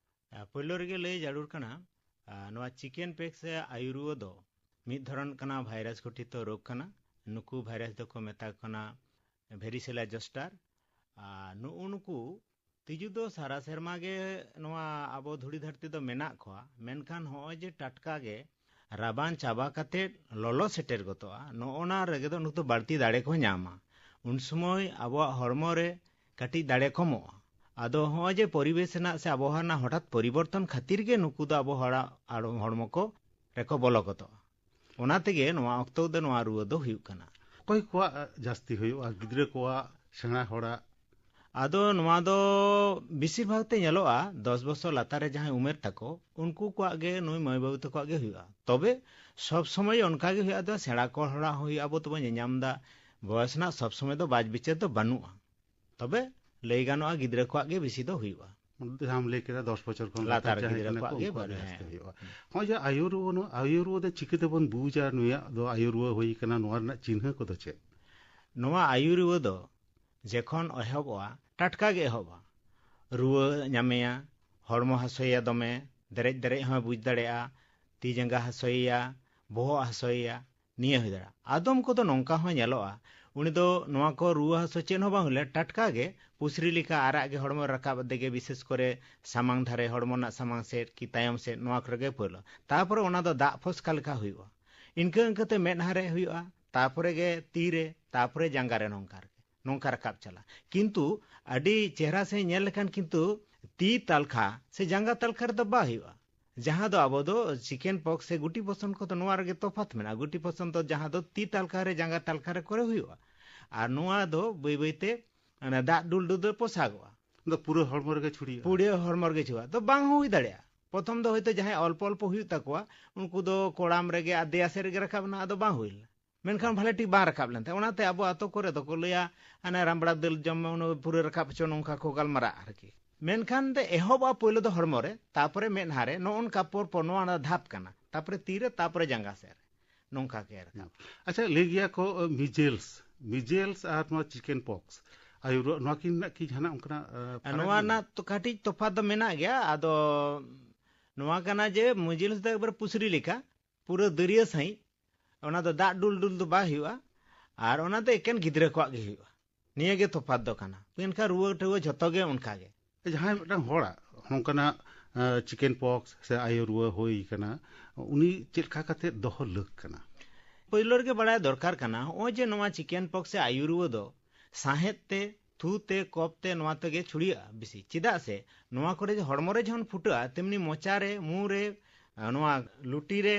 ᱟ, ᱯᱳᱭᱞᱳ ᱨᱮᱜᱮ ᱞᱟᱹᱭ ᱡᱟᱹᱨᱩᱲ ᱠᱟᱱᱟ, ᱟ, ᱱᱚᱣᱟ ᱪᱤᱠᱮᱱ ᱯᱮᱠᱥ ᱥᱮ ᱟᱭᱩ ᱨᱩᱣᱟᱹ ᱫᱚ ᱢᱤᱫ ᱫᱷᱚᱨᱚᱱ ᱠᱟᱱᱟ ᱵᱷᱟᱭᱨᱟᱥ ᱜᱷᱚᱴᱤᱛᱚ ᱨᱳᱜᱽ ᱠᱟᱱᱟ᱾ ᱱᱩᱠᱩ ᱵᱷᱟᱭᱨᱟᱥ ᱫᱚᱠᱚ ᱢᱮᱛᱟ ᱠᱚ ᱠᱟᱱᱟ ᱵᱷᱮᱨᱤᱥᱮᱞᱟ ᱡᱚᱥᱴᱟᱨ᱾ ᱟᱨ ᱱᱩᱜᱼᱩ ᱱᱩᱠᱩ ᱛᱤᱡᱩ ᱫᱚ ᱥᱟᱨᱟ ᱥᱮᱨᱢᱟ ᱜᱮ ᱱᱚᱣᱟ ᱟᱵᱚ ᱫᱷᱩᱲᱤ ᱫᱷᱟᱹᱨᱛᱤ ᱫᱚ ᱢᱮᱱᱟᱜ ᱠᱚᱣᱟ, ᱢᱮᱱᱠᱷᱟᱱ ᱦᱚᱸᱜᱼᱚᱭ ᱡᱮ ᱴᱟᱴᱠᱟ ᱜᱮ ᱨᱟᱵᱟᱝ ᱪᱟᱵᱟ ᱠᱟᱛᱮ ᱞᱚᱞᱚ ᱥᱮᱴᱮᱨ ᱜᱚᱫᱚᱜᱼᱟ, ᱱᱚᱜᱼᱚ ᱱᱟ ᱨᱮᱜᱮ ᱫᱚ ᱱᱩᱠᱩ ᱫᱚ ᱵᱟᱹᱲᱛᱤ ᱫᱟᱲᱮ ᱠᱚ ᱧᱟᱢᱟ᱾ ᱩᱱ ᱥᱚᱢᱚᱭ ᱟᱵᱚᱣᱟᱜ ᱦᱚᱲᱢᱚ ᱨᱮ ᱠᱟᱹᱴᱤᱡ ᱫᱟᱲᱮ ᱠᱚᱢᱚᱜᱼᱟ᱾ ᱟᱫᱚ ᱦᱚᱸᱜᱼᱚᱭ ᱡᱮ ᱯᱚᱨᱤᱵᱮᱥ ᱨᱮᱱᱟᱜ ᱥᱮ ᱟᱵᱚᱦᱟᱣᱟ ᱨᱮᱱᱟᱜ ᱦᱚᱴᱟᱛ ᱯᱚᱨᱤᱵᱚᱨᱛᱚᱱ ᱠᱷᱟᱹᱛᱤᱨ ᱜᱮ ᱱᱩᱠᱩ ᱫᱚ ᱟᱵᱚ ᱦᱚᱲᱟᱜ ᱟᱲ-, ᱦᱚᱲᱢᱚ ᱠᱚ ᱨᱮᱠᱚ ᱵᱚᱞᱚ ᱜᱚᱫᱚᱜᱼᱟ᱾ ᱚᱱᱟ ᱛᱮᱜᱮ ᱱᱚᱣᱟ ᱚᱠᱛᱚ ᱫᱚ ᱱᱚᱣᱟ ᱨᱩᱣᱟᱹ ᱫᱚ ᱦᱩᱭᱩᱜ ᱠᱟᱱᱟ᱾ ᱚᱠᱚᱭ ᱠᱚᱣᱟᱜ ᱡᱟᱹᱥᱛᱤ ᱦᱩᱭᱩᱜᱼᱟ? ᱜᱤᱫᱽᱨᱟᱹ ᱠᱚᱣᱟᱜ, ᱥᱮᱬᱟ ᱦᱚᱲᱟᱜ? ᱟᱫᱚ ᱱᱚᱣᱟ ᱫᱚ ᱵᱮᱥᱤᱨ ᱵᱷᱟᱜᱽ ᱛᱮ ᱧᱮᱞᱚᱜᱼᱟ, ᱫᱚᱥ ᱵᱚᱪᱷᱚᱨ ᱞᱟᱛᱟᱨ ᱨᱮ ᱡᱟᱦᱟᱸᱭ ᱩᱢᱮᱨ ᱛᱟᱠᱚ, ᱩᱱᱠᱩ ᱠᱚᱣᱟᱜ ᱜᱮ, ᱱᱩᱭ ᱢᱟᱹᱭ ᱵᱟᱹᱵᱩ ᱛᱟᱠᱚᱣᱟᱜ ᱜᱮ ᱦᱩᱭᱩᱜᱼᱟ᱾ ᱛᱚᱵᱮ ᱥᱚᱵ ᱥᱚᱢᱚᱭ ᱚᱱᱠᱟ ᱜᱮ ᱦᱩᱭᱩᱜᱼᱟ, ᱫᱚ ᱥᱮᱬᱟ ᱠᱚ ᱦᱚᱲᱟᱜ ᱦᱚᱸ ᱦᱩᱭᱩᱜᱼᱟ, ᱟᱵᱚ ᱛᱚᱵᱚ ᱧᱮᱧᱟᱢ ᱮᱫᱟ᱾ ᱵᱚᱭᱚᱥ ᱨᱮᱱᱟᱜ ᱥᱚᱵ ᱥᱚᱢᱚᱭ ᱫᱚ ᱵᱟᱡ ᱵᱤᱪᱟᱹᱨ ᱫᱚ ᱵᱟᱹᱱᱩᱜᱼᱟ᱾ ᱛᱚᱵᱮ ᱞᱟᱹᱭ ᱜᱟᱱᱚᱜᱼᱟ, ᱜᱤᱫᱽᱨᱟᱹ ᱠᱚᱣᱟᱜ ᱜᱮ ᱵᱮᱥᱤ ᱫᱚ ᱦᱩᱭᱩᱜᱼᱟ᱾ ᱡᱟᱦᱟᱸᱢ ᱞᱟᱹᱭ ᱠᱮᱫᱟ, ᱫᱚᱥ ᱵᱚᱪᱷᱚᱨ ᱠᱷᱚᱱ ᱞᱟᱛᱟᱨ ᱞᱟᱛᱟᱨ ᱡᱟᱦᱟᱸᱭ ᱜᱤᱫᱽᱨᱟᱹ ᱠᱟᱱᱟ ᱠᱚ, ᱠᱚᱣᱟᱜ ᱜᱮ ᱩᱱᱠᱩᱣᱟᱜ ᱵᱟᱹᱲ-, ᱜᱮ ᱡᱟᱹᱥᱛᱤ ᱦᱮᱸ᱾ ᱦᱩᱭᱩᱜᱼᱟ᱾ ᱦᱩᱸ᱾ ᱱᱚᱜᱼᱚᱭ ᱡᱮ ᱟᱭᱩ ᱨᱩᱣᱟᱹ, ᱱᱚᱣᱟ ᱟᱭᱩ ᱨᱩᱣᱟᱹ ᱫᱚ ᱪᱤᱠᱟᱹ ᱛᱮᱵᱚᱱ ᱵᱩᱡᱟ ᱱᱩᱭᱟᱜ ᱫᱚ ᱟᱭᱩ ᱨᱩᱣᱟᱹ ᱦᱩᱭ ᱠᱟᱱᱟ, ᱱᱚᱣᱟ ᱨᱮᱱᱟᱜ ᱪᱤᱱᱦᱟᱹ ᱠᱚᱫᱚ ᱪᱮᱫ? ᱱᱚᱣᱟ ᱟᱭᱩ ᱨᱩᱣᱟᱹ ᱫᱚ ᱡᱮᱠᱷᱚᱱ ᱮᱦᱚᱵᱚᱜᱼᱟ, ᱴᱟᱴᱠᱟ ᱜᱮ ᱮᱦᱚᱵᱚᱜᱼᱟ᱾ ᱨᱩᱣᱟᱹ ᱧᱟᱢᱮᱭᱟ, ᱦᱚᱲᱢᱚ ᱦᱟᱹᱥᱩᱭᱮᱭᱟ ᱫᱚᱢᱮ, ᱫᱮᱨᱮᱡ ᱫᱮᱨᱮᱡ ᱦᱚᱸᱭ ᱵᱩᱡᱽ ᱫᱟᱲᱮᱭᱟᱜᱼᱟ, ᱛᱤ ᱡᱟᱸᱜᱟ ᱦᱟᱹᱥᱩᱭᱮᱭᱟ, ᱵᱚᱦᱚᱜ ᱦᱟᱹᱥᱩᱭᱮᱭᱟ, ᱱᱤᱭᱟᱹ ᱦᱩᱭ ᱫᱟᱲᱮᱭᱟᱜᱼᱟ᱾ ᱟᱫᱚᱢ ᱠᱚᱫᱚ ᱱᱚᱝᱠᱟ ᱦᱚᱸ ᱧᱮᱞᱚᱜᱼᱟ, ᱩᱱᱤ ᱫᱚ ᱱᱚᱣᱟ ᱠᱚ ᱨᱩᱣᱟᱹ ᱦᱟᱹᱥᱩ ᱪᱮᱫ ᱦᱚᱸ ᱵᱟᱝ ᱦᱩᱭ ᱞᱮᱱᱟ, ᱴᱟᱴᱠᱟ ᱜᱮ ᱯᱩᱥᱨᱤ ᱞᱮᱠᱟ ᱟᱨᱟᱜ ᱜᱮ ᱦᱚᱲᱢᱚ ᱨᱟᱠᱟᱵ ᱟᱫᱮ ᱜᱮ, ᱵᱤᱥᱮᱥ ᱠᱚᱨᱮ ᱥᱟᱢᱟᱝ ᱫᱷᱟᱨᱮ, ᱦᱚᱲᱢᱚ ᱨᱮᱱᱟᱜ ᱥᱟᱢᱟᱝ ᱥᱮᱫ ᱠᱤ ᱛᱟᱭᱚᱢ ᱥᱮᱫ, ᱱᱚᱣᱟ ᱠᱚᱨᱮ ᱜᱮ ᱯᱳᱭᱞᱳ᱾ ᱛᱟᱨᱯᱚᱨᱮ ᱚᱱᱟ ᱫᱚ ᱫᱟᱜ ᱯᱷᱚᱥᱠᱟ ᱞᱮᱠᱟ ᱦᱩᱭᱩᱜᱼᱟ᱾ ᱤᱱᱠᱟᱹ ᱤᱱᱠᱟᱹᱛᱮ ᱢᱮᱫᱦᱟ ᱨᱮ ᱦᱩᱭᱩᱜᱼᱟ, ᱛᱟᱨᱯᱚᱨᱮ ᱜᱮ ᱛᱤ ᱨᱮ, ᱛᱟᱨᱯᱚᱨᱮ ᱡᱟᱸᱜᱟ ᱨᱮ, ᱱᱚᱝᱠᱟ ᱨᱮ, ᱱᱚᱝᱠᱟ ᱨᱟᱠᱟᱵ ᱪᱟᱞᱟᱜᱼᱟ᱾ ᱠᱤᱱᱛᱩ ᱟᱹᱰᱤ ᱪᱮᱦᱨᱟ ᱥᱮ ᱧᱮᱞ ᱞᱮᱠᱷᱟᱱ ᱠᱤᱱᱛᱩ ᱛᱤ ᱛᱟᱞᱠᱷᱟ ᱥᱮ ᱡᱟᱸᱜᱟ ᱛᱟᱞᱠᱷᱟ ᱨᱮᱫᱚ ᱵᱟᱭ ᱦᱩᱭᱩᱜᱼᱟ᱾ ᱡᱟᱦᱟᱸ ᱫᱚ ᱟᱵᱚ ᱫᱚ ᱪᱤᱠᱮᱱ ᱯᱚᱠᱥ ᱥᱮ ᱜᱩᱴᱤ ᱯᱚᱥᱚᱱ ᱠᱚᱫᱚ ᱱᱚᱣᱟ ᱨᱮᱜᱮ ᱛᱚᱯᱷᱟᱛ ᱢᱮᱱᱟᱜᱼᱟ᱾ ᱜᱩᱴᱤ ᱯᱚᱥᱚᱱ ᱫᱚ ᱡᱟᱦᱟᱸ ᱫᱚ ᱛᱤ ᱛᱟᱞᱠᱷᱟ ᱨᱮ, ᱡᱟᱸᱜᱟ ᱛᱟᱞᱠᱷᱟ ᱨᱮ ᱠᱚᱨᱮ ᱦᱩᱭᱩᱜᱼᱟ, ᱟᱨ ᱱᱚᱣᱟ ᱫᱚ ᱵᱟᱹᱭ ᱵᱟᱹᱭ ᱛᱮ ᱚᱱᱟ ᱫᱟᱜ ᱰᱩᱞᱰᱩᱞ ᱫᱚ ᱯᱚᱥᱟᱜᱚᱜᱼᱟ᱾ ᱫᱚ ᱯᱩᱨᱟᱹ ᱦᱚᱲᱢᱚ ᱨᱮᱜᱮ ᱪᱷᱩᱲᱤᱭᱟᱹᱜᱼᱟ᱾ ᱯᱩᱲᱭᱟᱹ ᱦᱚᱲᱢᱚ ᱨᱮᱜᱮ ᱪᱷᱩᱲᱤᱭᱟᱹᱜᱼᱟ᱾ ᱫᱚ ᱵᱟᱝ ᱦᱚᱸ ᱦᱩᱭ ᱫᱟᱲᱮᱭᱟᱜᱼᱟ᱾ ᱯᱨᱚᱛᱷᱚᱢ ᱫᱚ ᱦᱚᱭᱛᱳ ᱡᱟᱦᱟᱸᱭ ᱚᱞᱯᱚ ᱚᱞᱯᱚ ᱦᱩᱭᱩᱜ ᱛᱟᱠᱚᱣᱟ, ᱩᱱᱠᱩ ᱫᱚ ᱠᱚᱲᱟᱢ ᱨᱮᱜᱮ ᱟᱨ ᱫᱮᱭᱟ ᱥᱮᱫ ᱨᱮᱜᱮ ᱨᱟᱠᱟᱵ ᱮᱱᱟ, ᱟᱫᱚ ᱵᱟᱝ ᱦᱩᱭ ᱞᱮᱱᱟ᱾ ᱢᱮᱱᱠᱷᱟᱱ ᱵᱷᱟᱞᱮ ᱴᱷᱤᱠ ᱵᱟᱝ ᱨᱟᱠᱟᱵ ᱞᱮᱱ ᱛᱟᱭᱟ᱾ ᱚᱱᱟᱛᱮ ᱟᱵᱚ ᱟᱛᱳ ᱠᱚᱨᱮ ᱫᱚᱠᱚ ᱞᱟᱹᱭᱟ, ᱦᱟᱱᱮ ᱨᱟᱢᱵᱲᱟ ᱫᱟᱹᱞ ᱡᱚᱢ ᱢᱮ, ᱚᱱᱟ ᱯᱩᱨᱟᱹ ᱨᱟᱠᱟᱵ ᱦᱚᱪᱚ, ᱱᱚᱝᱠᱟ ᱠᱚ ᱜᱟᱞᱢᱟᱨᱟᱜᱼᱟ ᱟᱨᱠᱤ᱾ ᱢᱮᱱᱠᱷᱟᱱ ᱫᱚ ᱮᱦᱚᱵᱚᱜᱼᱟ ᱯᱳᱭᱞᱳ ᱫᱚ ᱦᱚᱲᱢᱚ ᱨᱮ, ᱛᱟᱨᱯᱚᱨᱮ ᱢᱮᱫᱦᱟ ᱨᱮ, ᱱᱚᱜᱼᱚ ᱱᱚᱝᱠᱟ ᱯᱚᱨ ᱯᱚᱨ ᱱᱚᱣᱟ ᱚᱱᱟ ᱫᱷᱟᱯ ᱠᱟᱱᱟ, ᱛᱟᱨᱯᱚᱨᱮ ᱛᱤ ᱨᱮ, ᱛᱟᱨᱯᱚᱨᱮ ᱡᱟᱸᱜᱟ ᱥᱮᱫ ᱨᱮ, ᱱᱚᱝᱠᱟ ᱜᱮ ᱨᱟᱠᱟᱵ᱾ ᱟᱪᱪᱷᱟ, ᱞᱟᱹᱭ ᱜᱮᱭᱟ ᱠᱚ ᱢᱤᱡᱮᱞᱥ, ᱢᱤᱡᱮᱞᱥ ᱟᱨ ᱱᱚᱣᱟ ᱪᱤᱠᱮᱱ ᱯᱚᱠᱥ, ᱟᱭᱩᱨ, ᱱᱚᱣᱟ ᱠᱤᱱ ᱨᱮᱱᱟᱜ ᱠᱤ ᱡᱟᱦᱟᱱᱟᱜ ᱚᱱᱠᱟᱱᱟᱜ, ᱟᱸ, ᱯᱷᱟᱨᱟᱠ ᱱᱚᱣᱟ ᱢᱮᱱᱟᱜᱼᱟ? ᱨᱮᱱᱟᱜ ᱛᱚ ᱠᱟᱹᱴᱤᱡ ᱛᱚᱯᱷᱟᱛ ᱫᱚ ᱢᱮᱱᱟᱜ ᱜᱮᱭᱟ᱾ ᱟᱫᱚ ᱱᱚᱣᱟ ᱠᱟᱱᱟ ᱡᱮ ᱢᱤᱡᱮᱞᱥ ᱫᱚ ᱮᱠᱵᱟᱨ ᱯᱩᱥᱨᱤ ᱞᱮᱠᱟ, ᱯᱩᱨᱟᱹ ᱫᱟᱹᱨᱭᱟᱹ ᱥᱟᱺᱦᱤᱡ, ᱚᱱᱟ ᱫᱚ ᱫᱟᱜ ᱰᱩᱞ ᱰᱩᱞ ᱫᱚ ᱵᱟᱭ ᱦᱩᱭᱩᱜᱼᱟ, ᱟᱨ ᱚᱱᱟ ᱫᱚ ᱮᱠᱮᱱ ᱜᱤᱫᱽᱨᱟᱹ ᱠᱚᱣᱟᱜ ᱜᱮ ᱦᱩᱭᱩᱜᱼᱟ᱾ ᱱᱤᱭᱟᱹ ᱜᱮ ᱛᱚᱯᱷᱟᱛ ᱫᱚ ᱠᱟᱱᱟ᱾ ᱢᱮᱱᱠᱷᱟᱱ ᱨᱩᱣᱟᱹ ᱴᱟᱹᱣᱟᱹ ᱡᱷᱚᱛᱚ ᱜᱮ ᱚᱱᱠᱟ ᱜᱮ᱾ ᱡᱟᱦᱟᱸᱭ ᱢᱤᱫᱴᱟᱝ ᱦᱚᱲᱟᱜ ᱱᱚᱝᱠᱟᱱᱟᱜ, ᱟᱸ, ᱪᱤᱠᱮᱱ ᱯᱚᱠᱥ ᱥᱮ ᱟᱭᱩ ᱨᱩᱣᱟᱹ ᱦᱩᱭ ᱠᱟᱱᱟ, ᱩᱱᱤ ᱪᱮᱫ ᱞᱮᱠᱟ ᱠᱟᱛᱮ ᱫᱚᱦᱚ ᱞᱟᱹᱠ ᱠᱟᱱᱟ? ᱯᱳᱭᱞᱳ ᱨᱮᱜᱮ ᱵᱟᱲᱟᱭ ᱫᱚᱨᱠᱟᱨ ᱠᱟᱱᱟ, ᱱᱚᱜᱼᱚᱭ ᱡᱮ ᱱᱚᱣᱟ ᱪᱤᱠᱮᱱ ᱯᱚᱠᱥ ᱥᱮ ᱟᱭᱩ ᱨᱩᱣᱟᱹ ᱫᱚ ᱥᱟᱸᱦᱮᱫ ᱛᱮ, ᱛᱷᱩ ᱛᱮ, ᱠᱚᱯ ᱛᱮ, ᱱᱚᱣᱟ ᱛᱮᱜᱮ ᱪᱷᱩᱲᱭᱟᱹᱜᱼᱟ ᱵᱮᱥᱤ᱾ ᱪᱮᱫᱟᱜ ᱥᱮ ᱱᱚᱣᱟ ᱠᱚᱨᱮ ᱡᱮ ᱦᱚᱲᱢᱚ ᱨᱮ ᱡᱚᱠᱷᱚᱱ ᱯᱷᱩᱴᱟᱹᱜᱼᱟ, ᱛᱮᱢᱱᱤ ᱢᱚᱪᱟ ᱨᱮ, ᱢᱩ ᱨᱮ, ᱱᱚᱣᱟ ᱞᱩᱴᱤ ᱨᱮ,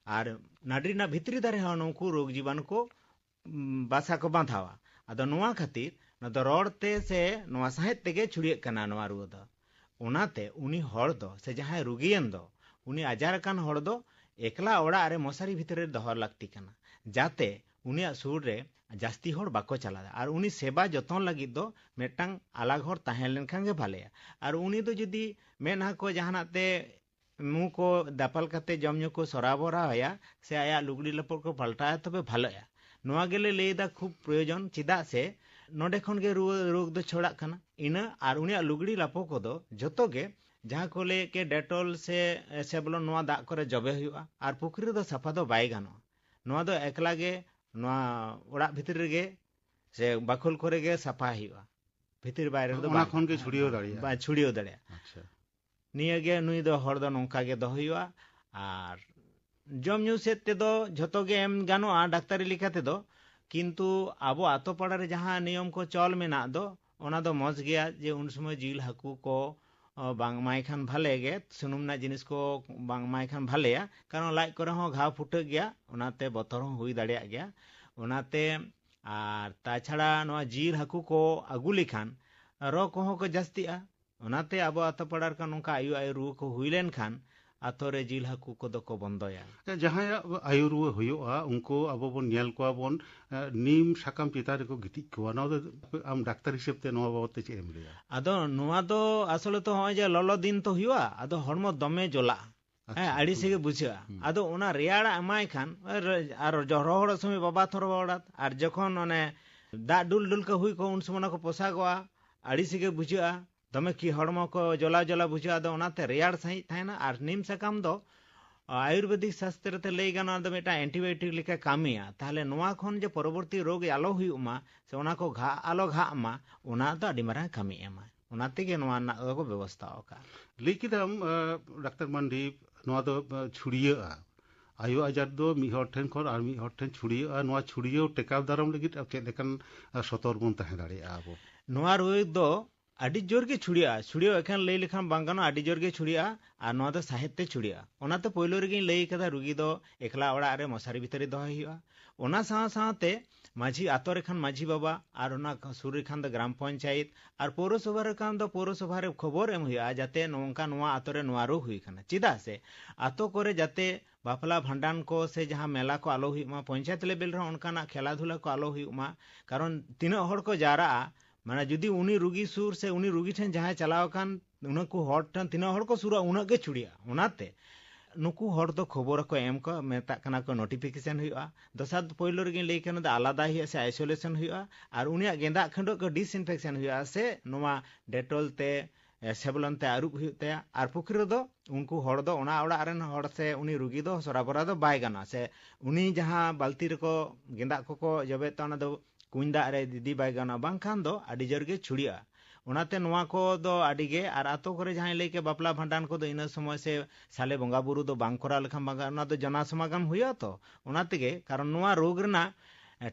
ᱟᱨ ᱱᱟᱹᱰᱨᱤ ᱨᱮᱱᱟᱜ ᱵᱷᱤᱛᱨᱤ ᱫᱷᱟᱨᱮ ᱦᱚᱸ ᱱᱩᱠᱩ ᱨᱳᱜᱽ ᱡᱤᱵᱟᱱᱩ ᱠᱚ, ᱩᱢ, ᱵᱟᱥᱟ ᱠᱚ ᱵᱟᱸᱫᱷᱟᱣᱟ᱾ ᱟᱫᱚ ᱱᱚᱣᱟ ᱠᱷᱟᱹᱛᱤᱨ ᱱᱚᱣᱟ ᱫᱚ ᱨᱚᱲ ᱛᱮ ᱥᱮ ᱱᱚᱣᱟ ᱥᱟᱸᱦᱮᱫ ᱛᱮᱜᱮ ᱪᱷᱩᱲᱭᱟᱹᱜ ᱠᱟᱱᱟ ᱱᱚᱣᱟ ᱨᱩᱣᱟᱹ ᱫᱚ᱾ ᱚᱱᱟᱛᱮ ᱩᱱᱤ ᱦᱚᱲ ᱫᱚ ᱥᱮ ᱡᱟᱦᱟᱸᱭ ᱨᱩᱜᱤᱭᱟᱱ ᱫᱚ, ᱩᱱᱤ ᱟᱡᱟᱨ ᱟᱠᱟᱱ ᱦᱚᱲ ᱫᱚ ᱮᱠᱞᱟ ᱚᱲᱟᱜ ᱨᱮ ᱢᱚᱥᱟᱨᱤ ᱵᱷᱤᱛᱨᱤ ᱨᱮ ᱫᱚᱦᱚ ᱞᱟᱹᱠᱛᱤ ᱠᱟᱱᱟ, ᱡᱟᱛᱮ ᱩᱱᱤᱭᱟᱜ ᱥᱩᱨ ᱨᱮ ᱡᱟᱹᱥᱛᱤ ᱦᱚᱲ ᱵᱟᱠᱚ ᱪᱟᱞᱟᱣ ᱫᱟᱲᱮᱭᱟᱜᱼᱟ᱾ ᱟᱨ ᱩᱱᱤ ᱥᱮᱵᱟ ᱡᱚᱛᱚᱱ ᱞᱟᱹᱜᱤᱫ ᱫᱚ ᱢᱤᱫᱴᱟᱝ ᱟᱞᱟᱜᱽ ᱦᱚᱲ ᱛᱟᱦᱮᱸ ᱞᱮᱱᱠᱷᱟᱱ ᱜᱮ ᱵᱷᱟᱞᱮᱭᱟ᱾ ᱟᱨ ᱩᱱᱤ ᱫᱚ ᱡᱩᱫᱤ ᱢᱮᱫᱦᱟ ᱠᱚ ᱡᱟᱦᱟᱱᱟᱜ ᱛᱮ ᱢᱩ ᱠᱚ ᱫᱟᱯᱟᱞ ᱠᱟᱛᱮ ᱡᱚᱢ ᱧᱩ ᱠᱚ ᱥᱚᱨᱟᱵᱚᱨᱟᱣ ᱟᱭᱟ ᱥᱮ ᱟᱭᱟᱜ ᱞᱩᱜᱽᱲᱤ ᱞᱟᱯᱚ ᱠᱚ ᱯᱟᱞᱴᱟᱣᱟ, ᱛᱚᱵᱮ ᱵᱷᱟᱞᱮᱜᱼᱟ᱾ ᱱᱚᱣᱟ ᱜᱮᱞᱮ ᱞᱟᱹᱭ ᱮᱫᱟ ᱠᱷᱩᱵ ᱯᱨᱚᱭᱳᱡᱚᱱ, ᱪᱮᱫᱟᱜ ᱥᱮ ᱱᱚᱰᱮ ᱠᱷᱚᱱ ᱜᱮ ᱨᱩᱣᱟᱹ ᱨᱳᱜᱽ ᱫᱚ ᱪᱷᱚᱲᱟᱜ ᱠᱟᱱᱟ᱾ ᱤᱱᱟᱹ ᱟᱨ ᱩᱱᱤᱭᱟᱜ ᱞᱩᱜᱽᱲᱤ ᱞᱟᱯᱚ ᱠᱚᱫᱚ ᱡᱷᱚᱛᱚ ᱜᱮ ᱡᱟᱦᱟᱸ ᱠᱚ ᱞᱟᱹᱭᱮᱫ ᱠᱮ ᱰᱮᱴᱚᱞ ᱥᱮ ᱥᱮᱵᱷᱞᱚᱱ, ᱱᱚᱣᱟ ᱫᱟᱜ ᱠᱚᱨᱮ ᱡᱚᱵᱮ ᱦᱩᱭᱩᱜᱼᱟ᱾ ᱟᱨ ᱯᱩᱠᱷᱨᱤ ᱨᱮᱫᱚ ᱥᱟᱯᱷᱟ ᱫᱚ ᱵᱟᱭ ᱜᱟᱱᱚᱜᱼᱟ᱾ ᱱᱚᱣᱟ ᱫᱚ ᱮᱠᱞᱟ ᱜᱮ ᱱᱚᱣᱟ ᱚᱲᱟᱜ ᱵᱷᱤᱛᱨᱤ ᱨᱮᱜᱮ ᱥᱮ ᱵᱟᱠᱷᱳᱞ ᱠᱚᱨᱮ ᱜᱮ ᱥᱟᱯᱷᱟ ᱦᱩᱭᱩᱜᱼᱟ᱾ ᱵᱷᱤᱛᱤᱨ ᱵᱟᱭᱨᱮ ᱨᱮᱫᱚ ᱚᱱᱟ ᱵᱟᱝ ᱠᱷᱚᱱ ᱜᱮ ᱜᱟᱱᱚᱜᱼᱟ᱾ ᱪᱷᱩᱲᱭᱟᱹᱣ ᱵᱟᱝ, ᱫᱟᱲᱮᱭᱟᱜᱼᱟ᱾ ᱵᱟᱝ ᱪᱷᱩᱲᱭᱟᱹᱣ ᱫᱟᱲᱮᱭᱟᱜᱼᱟ᱾ ᱟᱪᱪᱷᱟ᱾ ᱱᱤᱭᱟᱹ ᱜᱮ ᱱᱩᱭ ᱫᱚ ᱦᱚᱲ ᱫᱚ ᱱᱚᱝᱠᱟ ᱜᱮ ᱫᱚᱦᱚ ᱦᱩᱭᱩᱜᱼᱟ᱾ ᱟᱨ ᱡᱚᱢ ᱧᱩ ᱥᱮᱫ ᱛᱮᱫᱚ ᱡᱷᱚᱛᱚ ᱜᱮ ᱮᱢ ᱜᱟᱱᱚᱜᱼᱟ ᱰᱟᱠᱛᱟᱨᱤ ᱞᱮᱠᱟ ᱛᱮᱫᱚ, ᱠᱤᱱᱛᱩ ᱟᱵᱚ ᱟᱛᱳ ᱯᱟᱲᱟ ᱨᱮ ᱡᱟᱦᱟᱸ ᱱᱤᱭᱚᱢ ᱠᱚ ᱪᱚᱞ ᱢᱮᱱᱟᱜ ᱫᱚ, ᱚᱱᱟ ᱫᱚ ᱢᱚᱡᱽ ᱜᱮᱭᱟ ᱡᱮ ᱩᱱ ᱥᱚᱢᱚᱭ ᱡᱤᱞ ᱦᱟᱹᱠᱩ ᱠᱚ, ᱚ, ᱵᱟᱝ ᱮᱢᱟᱭ ᱠᱷᱟᱱ ᱵᱷᱟᱞᱮ ᱜᱮ, ᱥᱩᱱᱩᱢ ᱨᱮᱱᱟᱜ ᱡᱤᱱᱤᱥ ᱠᱚ ᱵᱟᱝ ᱮᱢᱟᱭ ᱠᱷᱟᱱ ᱵᱷᱟᱞᱮᱭᱟ, ᱠᱟᱨᱚᱱ ᱞᱟᱡ ᱠᱚᱨᱮ ᱦᱚᱸ ᱜᱷᱟᱣ ᱯᱷᱩᱴᱟᱹᱜ ᱜᱮᱭᱟ, ᱚᱱᱟᱛᱮ ᱵᱚᱛᱚᱨ ᱦᱚᱸ ᱦᱩᱭ ᱫᱟᱲᱮᱭᱟᱜ ᱜᱮᱭᱟ᱾ ᱚᱱᱟᱛᱮ ᱟᱨ ᱛᱟᱪᱷᱟᱲᱟ ᱱᱚᱣᱟ ᱡᱤᱞ ᱦᱟᱹᱠᱩ ᱠᱚ ᱟᱹᱜᱩ ᱞᱮᱠᱷᱟᱱ ᱨᱳᱜᱽ ᱠᱚᱦᱚᱸ ᱠᱚ ᱡᱟᱹᱥᱛᱤᱜᱼᱟ᱾ ᱚᱱᱟᱛᱮ ᱟᱵᱚ ᱟᱛᱳ ᱯᱟᱲᱟ ᱨᱮ ᱱᱚᱝᱠᱟ ᱟᱭᱩ ᱟᱭᱩ ᱨᱩᱣᱟᱹ ᱠᱚ ᱦᱩᱭ ᱞᱮᱱᱠᱷᱟᱱ ᱟᱛᱳ ᱨᱮ ᱡᱤᱞ ᱦᱟᱹᱠᱩ ᱠᱚᱫᱚ ᱠᱚ ᱵᱚᱱᱫᱚᱭᱟ᱾ ᱡᱟᱦᱟᱸᱭᱟᱜ ᱟᱭᱩ ᱨᱩᱣᱟᱹ ᱦᱩᱭᱩᱜᱼᱟ, ᱩᱱᱠᱩ ᱟᱵᱚ ᱵᱚᱱ ᱧᱮᱞ ᱠᱚᱣᱟ ᱵᱚᱱ, ᱮ, ᱱᱤᱢ ᱥᱟᱠᱟᱢ ᱪᱮᱛᱟᱱ ᱨᱮᱠᱚ ᱜᱤᱛᱤᱡ ᱠᱚᱣᱟ᱾ ᱱᱚᱣᱟ ᱫᱚ ᱟᱢ ᱰᱟᱠᱛᱟᱨ ᱦᱤᱥᱟᱹᱵ ᱛᱮ ᱱᱚᱣᱟ ᱵᱟᱵᱚᱫ ᱛᱮ ᱪᱮᱫ ᱮᱢ ᱞᱟᱹᱭᱟ? ᱟᱫᱚ ᱱᱚᱣᱟ ᱫᱚ ᱟᱥᱚᱞᱮ ᱛᱚ ᱱᱚᱜᱼᱚᱭ ᱡᱮ ᱞᱚᱞᱚ ᱫᱤᱱ ᱛᱚ ᱦᱩᱭᱩᱜᱼᱟ, ᱟᱫᱚ ᱦᱚᱲᱢᱚ ᱫᱚᱢᱮ ᱡᱚᱞᱟᱜᱼᱟ᱾ ᱟᱪᱪᱷᱟ, ᱦᱮᱸ, ᱟᱹᱲᱤᱥ ᱦᱩᱸ, ᱜᱮ ᱵᱩᱡᱷᱟᱹᱜᱼᱟ᱾ ᱦᱩᱸ᱾ ᱟᱫᱚ ᱚᱱᱟ ᱨᱮᱭᱟᱲᱟᱜ ᱮᱢᱟᱭ ᱠᱷᱟᱱ, ᱟᱨ, ᱟᱨ ᱨᱚᱦᱚᱲ ᱥᱚᱢᱚᱭ ᱵᱟᱵᱟ ᱛᱷᱚᱨ ᱵᱟᱲᱟ, ᱟᱨ ᱡᱚᱠᱷᱚᱱ ᱚᱱᱮ ᱫᱟᱜ ᱫᱩᱞ ᱫᱩᱞ ᱠᱚ ᱦᱩᱭ ᱠᱚᱜ, ᱩᱱ ᱥᱚᱢᱚᱭ ᱚᱱᱟ ᱠᱚ ᱯᱚᱥᱟᱜᱚᱜᱼᱟ, ᱟᱹᱲᱤᱥ ᱜᱮ ᱵᱩᱡᱷᱟᱹᱜᱼᱟ, ᱫᱚᱢᱮ ᱠᱤ ᱦᱚᱲᱢᱚ ᱠᱚ ᱡᱚᱞᱟ ᱡᱚᱞᱟ ᱵᱩᱡᱷᱟᱹᱜᱼᱟ᱾ ᱟᱫᱚ ᱚᱱᱟᱛᱮ ᱨᱮᱭᱟᱲ ᱥᱟᱺᱦᱤᱡ ᱛᱟᱦᱮᱱᱟ᱾ ᱟᱨ ᱱᱤᱢ ᱥᱟᱠᱟᱢ ᱫᱚ, ᱟ, ᱟᱭᱩᱨᱵᱮᱫᱤᱠ ᱥᱟᱥᱛᱨᱚ ᱛᱮ ᱞᱟᱹᱭ ᱜᱟᱱᱚᱜᱼᱟ, ᱫᱚ ᱢᱤᱫᱴᱟᱝ ᱮᱱᱴᱤᱵᱟᱭᱳᱴᱤᱠ ᱞᱮᱠᱟ ᱠᱟᱹᱢᱤᱭᱟ᱾ ᱛᱟᱦᱞᱮ ᱱᱚᱣᱟ ᱠᱷᱚᱱ ᱡᱮ ᱯᱚᱨᱚᱵᱚᱨᱛᱤ ᱨᱳᱜᱽ ᱟᱞᱚ ᱦᱩᱭᱩᱜ ᱢᱟ, ᱥᱮ ᱚᱱᱟ ᱠᱚ ᱜᱷᱟᱜ ᱟᱞᱚ ᱜᱷᱟᱜ ᱢᱟ, ᱚᱱᱟ ᱫᱚ ᱟᱹᱰᱤ ᱢᱟᱨᱟᱝ ᱠᱟᱹᱢᱤ ᱮᱢᱟ᱾ ᱚᱱᱟ ᱛᱮᱜᱮ ᱱᱚᱣᱟ ᱨᱮᱱᱟᱜ ᱫᱚᱠᱚ ᱵᱮᱵᱚᱥᱛᱷᱟ ᱟᱠᱟᱫᱼᱟ᱾ ᱞᱟᱹᱭ ᱠᱮᱫᱟᱢ, ᱟ, ᱰᱟᱠᱛᱟᱨ ᱢᱟᱱᱰᱤ, ᱱᱚᱣᱟ ᱫᱚ, ᱟ, ᱪᱷᱩᱲᱭᱟᱹᱜᱼᱟ᱾ ᱟᱭᱳ ᱟᱡᱟᱨ ᱫᱚ ᱢᱤᱫ ᱦᱚᱲ ᱴᱷᱮᱱ ᱠᱷᱚᱱ ᱟᱨ ᱢᱤᱫ ᱦᱚᱲ ᱴᱷᱮᱱ ᱪᱷᱩᱲᱭᱟᱹᱜᱼᱟ᱾ ᱱᱚᱣᱟ ᱪᱷᱩᱲᱭᱟᱹᱣ ᱴᱮᱠᱟᱣ ᱫᱟᱨᱟᱢ ᱞᱟᱹᱜᱤᱫ ᱟᱨ ᱪᱮᱫ ᱞᱮᱠᱟᱱ, ᱟ, ᱥᱚᱛᱚᱨ ᱵᱚᱱ ᱛᱟᱦᱮᱸ ᱫᱟᱲᱮᱭᱟᱜᱼᱟ ᱟᱵᱚ? ᱱᱚᱣᱟ ᱨᱳᱜᱽ ᱫᱚ ᱟᱹᱰᱤ ᱡᱳᱨ ᱜᱮ ᱪᱷᱩᱲᱭᱟᱹᱜᱼᱟ᱾ ᱪᱷᱩᱲᱭᱟᱹᱣ ᱮᱠᱷᱮᱱ ᱞᱟᱹᱭ ᱞᱮᱠᱷᱟᱱ ᱵᱟᱝ ᱜᱟᱱᱚᱜᱼᱟ, ᱟᱹᱰᱤ ᱡᱳᱨ ᱜᱮ ᱪᱷᱩᱲᱭᱟᱹᱜᱼᱟ᱾ ᱟᱨ ᱱᱚᱣᱟ ᱫᱚ ᱥᱟᱦᱮᱫ ᱛᱮ ᱪᱷᱩᱲᱭᱟᱹᱜᱼᱟ᱾ ᱚᱱᱟᱛᱮ ᱯᱳᱭᱞᱳ ᱨᱮᱜᱮᱧ ᱞᱟᱹᱭ ᱠᱟᱫᱟ, ᱨᱩᱜᱤ ᱫᱚ ᱮᱠᱞᱟ ᱚᱲᱟᱜ ᱨᱮ ᱢᱚᱥᱟᱨᱤ ᱵᱷᱤᱛᱨᱤ ᱫᱚᱦᱚᱭ ᱦᱩᱭᱩᱜᱼᱟ᱾ ᱚᱱᱟ ᱥᱟᱶ ᱥᱟᱶᱛᱮ ᱢᱟᱹᱡᱷᱤ ᱟᱛᱳ ᱨᱮ ᱠᱷᱟᱱ ᱢᱟᱹᱡᱷᱤ ᱵᱟᱵᱟ, ᱟᱨ ᱚᱱᱟ ᱥᱩᱨ ᱨᱮ ᱠᱷᱟᱱ ᱫᱚ ᱜᱨᱟᱢ ᱯᱚᱧᱪᱟᱭᱮᱛ, ᱟᱨ ᱯᱳᱣᱨᱚᱥᱚᱵᱷᱟ ᱨᱮ ᱠᱷᱟᱱ ᱫᱚ ᱯᱳᱣᱨᱚᱥᱚᱵᱷᱟ ᱨᱮ ᱠᱷᱚᱵᱚᱨ ᱮᱢ ᱦᱩᱭᱩᱜᱼᱟ, ᱡᱟᱛᱮ ᱱᱚᱝᱠᱟ ᱱᱚᱣᱟ ᱟᱛᱳ ᱨᱮ ᱱᱚᱣᱟ ᱨᱳᱜᱽ ᱦᱩᱭ ᱠᱟᱱᱟ᱾ ᱪᱮᱫᱟᱜ ᱥᱮ ᱟᱛᱳ ᱠᱚᱨᱮ ᱡᱟᱛᱮ ᱵᱟᱯᱞᱟ ᱵᱷᱟᱸᱰᱟᱱ ᱠᱚ ᱥᱮ ᱡᱟᱦᱟᱸ ᱢᱮᱞᱟ ᱠᱚ ᱟᱞᱚ ᱦᱩᱭᱩᱜ ᱢᱟ, ᱯᱚᱧᱪᱟᱭᱮᱛ ᱞᱮᱵᱮᱞ ᱨᱮᱦᱚᱸ ᱚᱱᱠᱟᱱᱟᱜ ᱠᱷᱮᱞᱟ ᱫᱷᱩᱞᱟ ᱠᱚ ᱟᱞᱚ ᱦᱩᱭᱩᱜ ᱢᱟ᱾ ᱠᱟᱨᱚᱱ ᱛᱤᱱᱟᱹᱜ ᱦᱚᱲ ᱠᱚ ᱡᱟᱣᱨᱟᱜᱼᱟ, ᱢᱟᱱᱮ ᱡᱩᱫᱤ ᱩᱱᱤ ᱨᱩᱜᱤ ᱥᱩᱨ ᱥᱮ ᱩᱱᱤ ᱨᱩᱜᱤ ᱴᱷᱮᱱ ᱡᱟᱦᱟᱸᱭ ᱪᱟᱞᱟᱣ ᱟᱠᱟᱱ, ᱩᱱᱠᱩ ᱦᱚᱲ ᱴᱷᱮᱱ ᱛᱤᱱᱟᱹᱜ ᱦᱚᱲ ᱠᱚ ᱥᱩᱨᱩᱜᱼᱟ, ᱩᱱᱟᱹᱜ ᱜᱮ ᱪᱷᱩᱲᱭᱟᱹᱜᱼᱟ᱾ ᱚᱱᱟᱛᱮ ᱱᱩᱠᱩ ᱦᱚᱲ ᱫᱚ ᱠᱷᱚᱵᱚᱨ ᱠᱚ ᱮᱢ ᱠᱚ ᱢᱮᱛᱟᱜ ᱠᱟᱱᱟ ᱠᱚ, ᱱᱳᱴᱤᱯᱷᱤᱠᱮᱥᱚᱱ ᱦᱩᱭᱩᱜᱼᱟ᱾ ᱫᱚᱥᱟᱨ ᱯᱳᱭᱞᱳ ᱨᱮᱜᱮᱧ ᱞᱟᱹᱭ ᱠᱟᱱᱟ, ᱫᱚ ᱟᱞᱟᱫᱟ ᱦᱩᱭᱩᱜᱼᱟ ᱥᱮ ᱟᱭᱥᱳᱞᱮᱥᱚᱱ ᱦᱩᱭᱩᱜᱼᱟ, ᱟᱨ ᱩᱱᱤᱭᱟᱜ ᱜᱮᱸᱫᱟᱜ ᱠᱷᱟᱹᱰᱩᱣᱟᱹᱜ ᱠᱚ ᱰᱤᱥᱤᱱᱯᱷᱮᱠᱥᱚᱱ ᱦᱩᱭᱩᱜᱼᱟ ᱥᱮ ᱱᱚᱣᱟ ᱰᱮᱴᱚᱞ ᱛᱮ ᱥᱮᱵᱞᱚᱱ ᱛᱮ ᱟᱹᱨᱩᱵ ᱦᱩᱭᱩᱜ ᱛᱟᱭᱟ᱾ ᱟᱨ ᱯᱩᱠᱷᱨᱤ ᱨᱮᱫᱚ ᱩᱱᱠᱩ ᱦᱚᱲ ᱫᱚ, ᱚᱱᱟ ᱚᱲᱟᱜ ᱨᱮᱱ ᱦᱚᱲ ᱥᱮ ᱩᱱᱤ ᱨᱩᱜᱤ ᱫᱚ ᱥᱚᱨᱟᱵᱚᱨᱟ ᱫᱚ ᱵᱟᱭ ᱜᱟᱱᱚᱜᱼᱟ, ᱥᱮ ᱩᱱᱤ ᱡᱟᱦᱟᱸ ᱵᱟᱹᱞᱛᱤ ᱨᱮᱠᱚ ᱜᱮᱸᱫᱟᱜ ᱠᱚᱠᱚ ᱡᱚᱵᱮᱫ ᱛᱟᱦᱮᱸ, ᱚᱱᱟ ᱫᱚ ᱠᱩᱧ ᱫᱟᱜ ᱨᱮ ᱤᱫᱤ ᱵᱟᱭ ᱜᱟᱱᱚᱜᱼᱟ, ᱵᱟᱝᱠᱷᱟᱱ ᱫᱚ ᱟᱹᱰᱤ ᱡᱳᱨ ᱜᱮ ᱪᱷᱩᱲᱭᱟᱹᱜᱼᱟ᱾ ᱚᱱᱟᱛᱮ ᱱᱚᱣᱟ ᱠᱚᱫᱚ ᱟᱹᱰᱤ ᱜᱮ, ᱟᱨ ᱟᱛᱳ ᱠᱚᱨᱮ ᱡᱟᱦᱟᱸᱭ ᱞᱟᱹᱭ ᱠᱮᱫ ᱵᱟᱯᱞᱟ ᱵᱷᱟᱸᱰᱟᱱ ᱠᱚᱫᱚ ᱤᱱᱟᱹ ᱥᱚᱢᱚᱭ ᱥᱮ ᱥᱟᱞᱮ ᱵᱚᱸᱜᱟ ᱵᱩᱨᱩ ᱫᱚ ᱵᱟᱝ ᱠᱚᱨᱟᱣ ᱞᱮᱠᱷᱟᱱ ᱵᱟᱝ ᱜᱟᱱᱚᱜᱼᱟ, ᱚᱱᱟ ᱫᱚ ᱡᱚᱱᱟ ᱥᱚᱢᱟᱜᱚᱢ ᱦᱩᱭᱩᱜᱼᱟ ᱛᱚ᱾ ᱚᱱᱟ ᱛᱮᱜᱮ, ᱠᱟᱨᱚᱱ ᱱᱚᱣᱟ ᱨᱳᱜᱽ ᱨᱮᱱᱟᱜ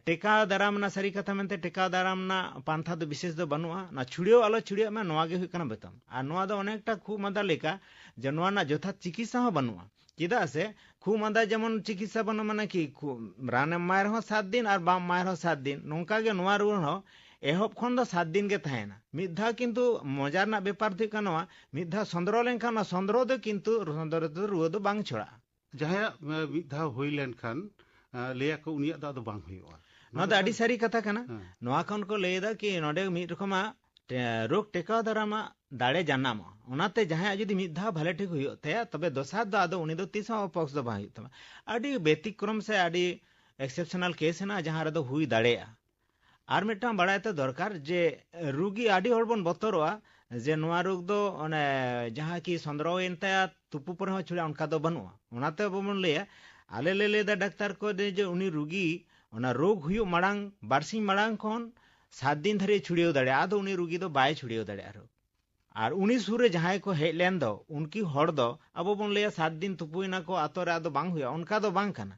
ᱴᱮᱠᱟᱣ ᱫᱟᱨᱟᱢ ᱨᱮᱱᱟᱜ, ᱥᱟᱹᱨᱤ ᱠᱟᱛᱷᱟ ᱢᱮᱱᱛᱮ ᱴᱮᱠᱟᱣ ᱫᱟᱨᱟᱢ ᱨᱮᱱᱟᱜ ᱯᱟᱱᱛᱷᱟ ᱫᱚ ᱵᱤᱥᱮᱥ ᱫᱚ ᱵᱟᱹᱱᱩᱜᱼᱟ᱾ ᱚᱱᱟ ᱪᱷᱩᱲᱭᱟᱹᱣ ᱟᱞᱚ ᱪᱷᱩᱲᱭᱟᱹᱜ ᱢᱟ, ᱱᱚᱣᱟ ᱜᱮ ᱦᱩᱭᱩᱜ ᱠᱟᱱᱟ ᱵᱮᱛᱚᱱ᱾ ᱟᱨ ᱱᱚᱣᱟ ᱫᱚ ᱚᱱᱮᱠᱴᱟ ᱠᱷᱩᱜ ᱢᱟᱸᱫᱟ ᱞᱮᱠᱟ, ᱡᱮ ᱱᱚᱣᱟ ᱨᱮᱱᱟᱜ ᱡᱚᱛᱷᱟᱛ ᱪᱤᱠᱤᱛᱥᱟ ᱦᱚᱸ ᱵᱟᱹᱱᱩᱜᱼᱟ᱾ ᱪᱮᱫᱟᱜ ᱥᱮ ᱠᱷᱩᱜ ᱢᱟᱸᱫᱟ ᱡᱮᱢᱚᱱ ᱪᱤᱠᱤᱛᱥᱟ ᱵᱟᱹᱱᱩᱜᱼᱟ, ᱢᱟᱱᱮ ᱠᱤ, ᱠᱷᱩ-, ᱨᱟᱱᱮᱢ ᱮᱢᱟᱭ ᱨᱮᱦᱚᱸ ᱥᱟᱛ ᱫᱤᱱ ᱟᱨ ᱵᱟᱢ ᱮᱢᱟᱭ ᱨᱮᱦᱚᱸ ᱥᱟᱛ ᱫᱤᱱ, ᱱᱚᱝᱠᱟ ᱜᱮ ᱱᱚᱣᱟ ᱨᱩᱣᱟᱹ ᱦᱚᱸ ᱮᱦᱚᱵ ᱠᱷᱚᱱ ᱫᱚ ᱥᱟᱛ ᱫᱤᱱ ᱜᱮ ᱛᱟᱦᱮᱸᱭᱮᱱᱟ᱾ ᱢᱤᱫ ᱫᱷᱟᱣ ᱠᱤᱱᱛᱩ ᱢᱚᱡᱟ ᱨᱮᱱᱟᱜ ᱵᱮᱯᱟᱨ ᱫᱚ ᱦᱩᱭᱩᱜ ᱠᱟᱱᱟ ᱱᱚᱣᱟ, ᱢᱤᱫ ᱫᱷᱟᱣ ᱥᱚᱸᱫᱽᱨᱚ ᱞᱮᱱᱠᱷᱟᱱ ᱚᱱᱟ ᱥᱚᱸᱫᱽᱨᱚ ᱫᱚ ᱠᱤᱱᱛᱩ ᱥᱚᱸᱫᱽᱨᱚ ᱛᱮᱫᱚ ᱨᱩᱣᱟᱹ ᱫᱚ ᱵᱟᱝ ᱪᱷᱚᱲᱟᱜᱼᱟ᱾ ᱡᱟᱦᱟᱸᱭᱟᱜ, ᱮ, ᱢᱤᱫ ᱫᱷᱟᱣ ᱦᱩᱭ ᱞᱮᱱᱠᱷᱟᱱ, ᱮ, ᱞᱟᱹᱭᱟᱠᱚ ᱩᱱᱤᱭᱟᱜ ᱫᱚ ᱟᱫᱚ ᱵᱟᱝ ᱦᱩᱭᱩᱜᱼᱟ᱾ ᱱᱚᱣᱟ ᱫᱚ ᱟᱹᱰᱤ ᱥᱟᱹᱨᱤ ᱠᱟᱛᱷᱟ ᱠᱟᱱᱟ᱾ ᱦᱮᱸ᱾ ᱱᱚᱣᱟ ᱠᱷᱚᱱ ᱠᱚ ᱞᱟᱹᱭ ᱮᱫᱟ ᱠᱤ ᱱᱚᱰᱮ ᱢᱤᱫ ᱨᱚᱠᱚᱢᱟᱜ ᱴᱮ-, ᱨᱳᱜᱽ ᱴᱮᱠᱟᱣ ᱫᱟᱨᱟᱢᱟᱜ ᱫᱟᱲᱮ ᱡᱟᱱᱟᱢᱚᱜᱼᱟ᱾ ᱚᱱᱟᱛᱮ ᱡᱟᱦᱟᱸᱭᱟᱜ ᱡᱩᱫᱤ ᱢᱤᱫ ᱫᱷᱟᱣ ᱵᱷᱟᱞᱮ ᱴᱷᱤᱠ ᱦᱩᱭᱩᱜ ᱛᱟᱭᱟ, ᱛᱚᱵᱮ ᱫᱚᱥᱟᱨ ᱫᱚ ᱟᱫᱚ ᱩᱱᱤ ᱫᱚ ᱛᱤᱥ ᱦᱚᱸ ᱚᱯᱚᱠᱥ ᱫᱚ ᱵᱟᱝ ᱦᱩᱭᱩᱜ ᱛᱟᱢᱟ᱾ ᱟᱹᱰᱤ ᱵᱮᱛᱤᱠᱨᱚᱢ ᱥᱮ ᱟᱹᱰᱤ exceptional case ᱦᱮᱱᱟᱜᱼᱟ, ᱡᱟᱦᱟᱸ ᱨᱮᱫᱚ ᱦᱩᱭ ᱫᱟᱲᱮᱭᱟᱜᱼᱟ᱾ ᱟᱨ ᱢᱤᱫᱴᱟᱝ ᱵᱟᱲᱟᱭ ᱛᱮ ᱫᱚᱨᱠᱟᱨ ᱡᱮ ᱨᱩᱜᱤ, ᱟᱹᱰᱤ ᱦᱚᱲ ᱵᱚᱱ ᱵᱚᱛᱚᱨᱚᱜᱼᱟ ᱡᱮ ᱱᱚᱣᱟ ᱨᱳᱜᱽ ᱫᱚ ᱚᱱᱮ ᱡᱟᱦᱟᱸ ᱠᱤ ᱥᱚᱸᱫᱽᱨᱚᱭᱮᱱ ᱛᱟᱭᱟ, ᱛᱩᱯᱩ ᱯᱚᱨᱮ ᱦᱚᱸ ᱪᱷᱩᱲᱟᱹᱜᱼᱟ, ᱚᱱᱠᱟ ᱫᱚ ᱵᱟᱹᱱᱩᱜᱼᱟ᱾ ᱚᱱᱟᱛᱮ ᱟᱵᱚ ᱵᱚᱱ ᱞᱟᱹᱭᱟ, ᱟᱞᱮ ᱞᱮ ᱞᱟᱹᱭᱫᱟ ᱰᱟᱠᱛᱟᱨ ᱠᱚ ᱡᱮ ᱩᱱᱤ ᱨᱩᱜᱤ ᱚᱱᱟ ᱨᱳᱜᱽ ᱦᱩᱭᱩᱜ ᱢᱟᱲᱟᱝ, ᱵᱟᱨᱥᱤᱧ ᱢᱟᱲᱟᱝ ᱠᱷᱚᱱ ᱥᱟᱛ ᱫᱤᱱ ᱫᱷᱟᱹᱨᱤᱡ ᱪᱷᱩᱲᱭᱟᱹᱣ ᱫᱟᱲᱮᱭᱟᱜᱼᱟ, ᱟᱫᱚ ᱩᱱᱤ ᱨᱩᱜᱤ ᱫᱚ ᱵᱟᱭ ᱪᱷᱩᱲᱭᱟᱹᱣ ᱫᱟᱲᱮᱭᱟᱜᱼᱟ ᱨᱳᱜᱽ᱾ ᱟᱨ ᱩᱱᱤ ᱥᱩᱨ ᱨᱮ ᱡᱟᱦᱟᱸᱭ ᱠᱚ ᱦᱮᱡ ᱞᱮᱱ ᱫᱚ, ᱩᱱᱠᱤ ᱦᱚᱲ ᱫᱚ ᱟᱵᱚ ᱵᱚᱱ ᱞᱟᱹᱭᱟ ᱥᱟᱛ ᱫᱤᱱ ᱛᱩᱯᱩᱭᱮᱱᱟ ᱠᱚ, ᱟᱛᱳ ᱨᱮ ᱟᱫᱚ ᱵᱟᱝ ᱦᱩᱭᱩᱜᱼᱟ, ᱚᱱᱠᱟ ᱫᱚ ᱵᱟᱝ ᱠᱟᱱᱟ᱾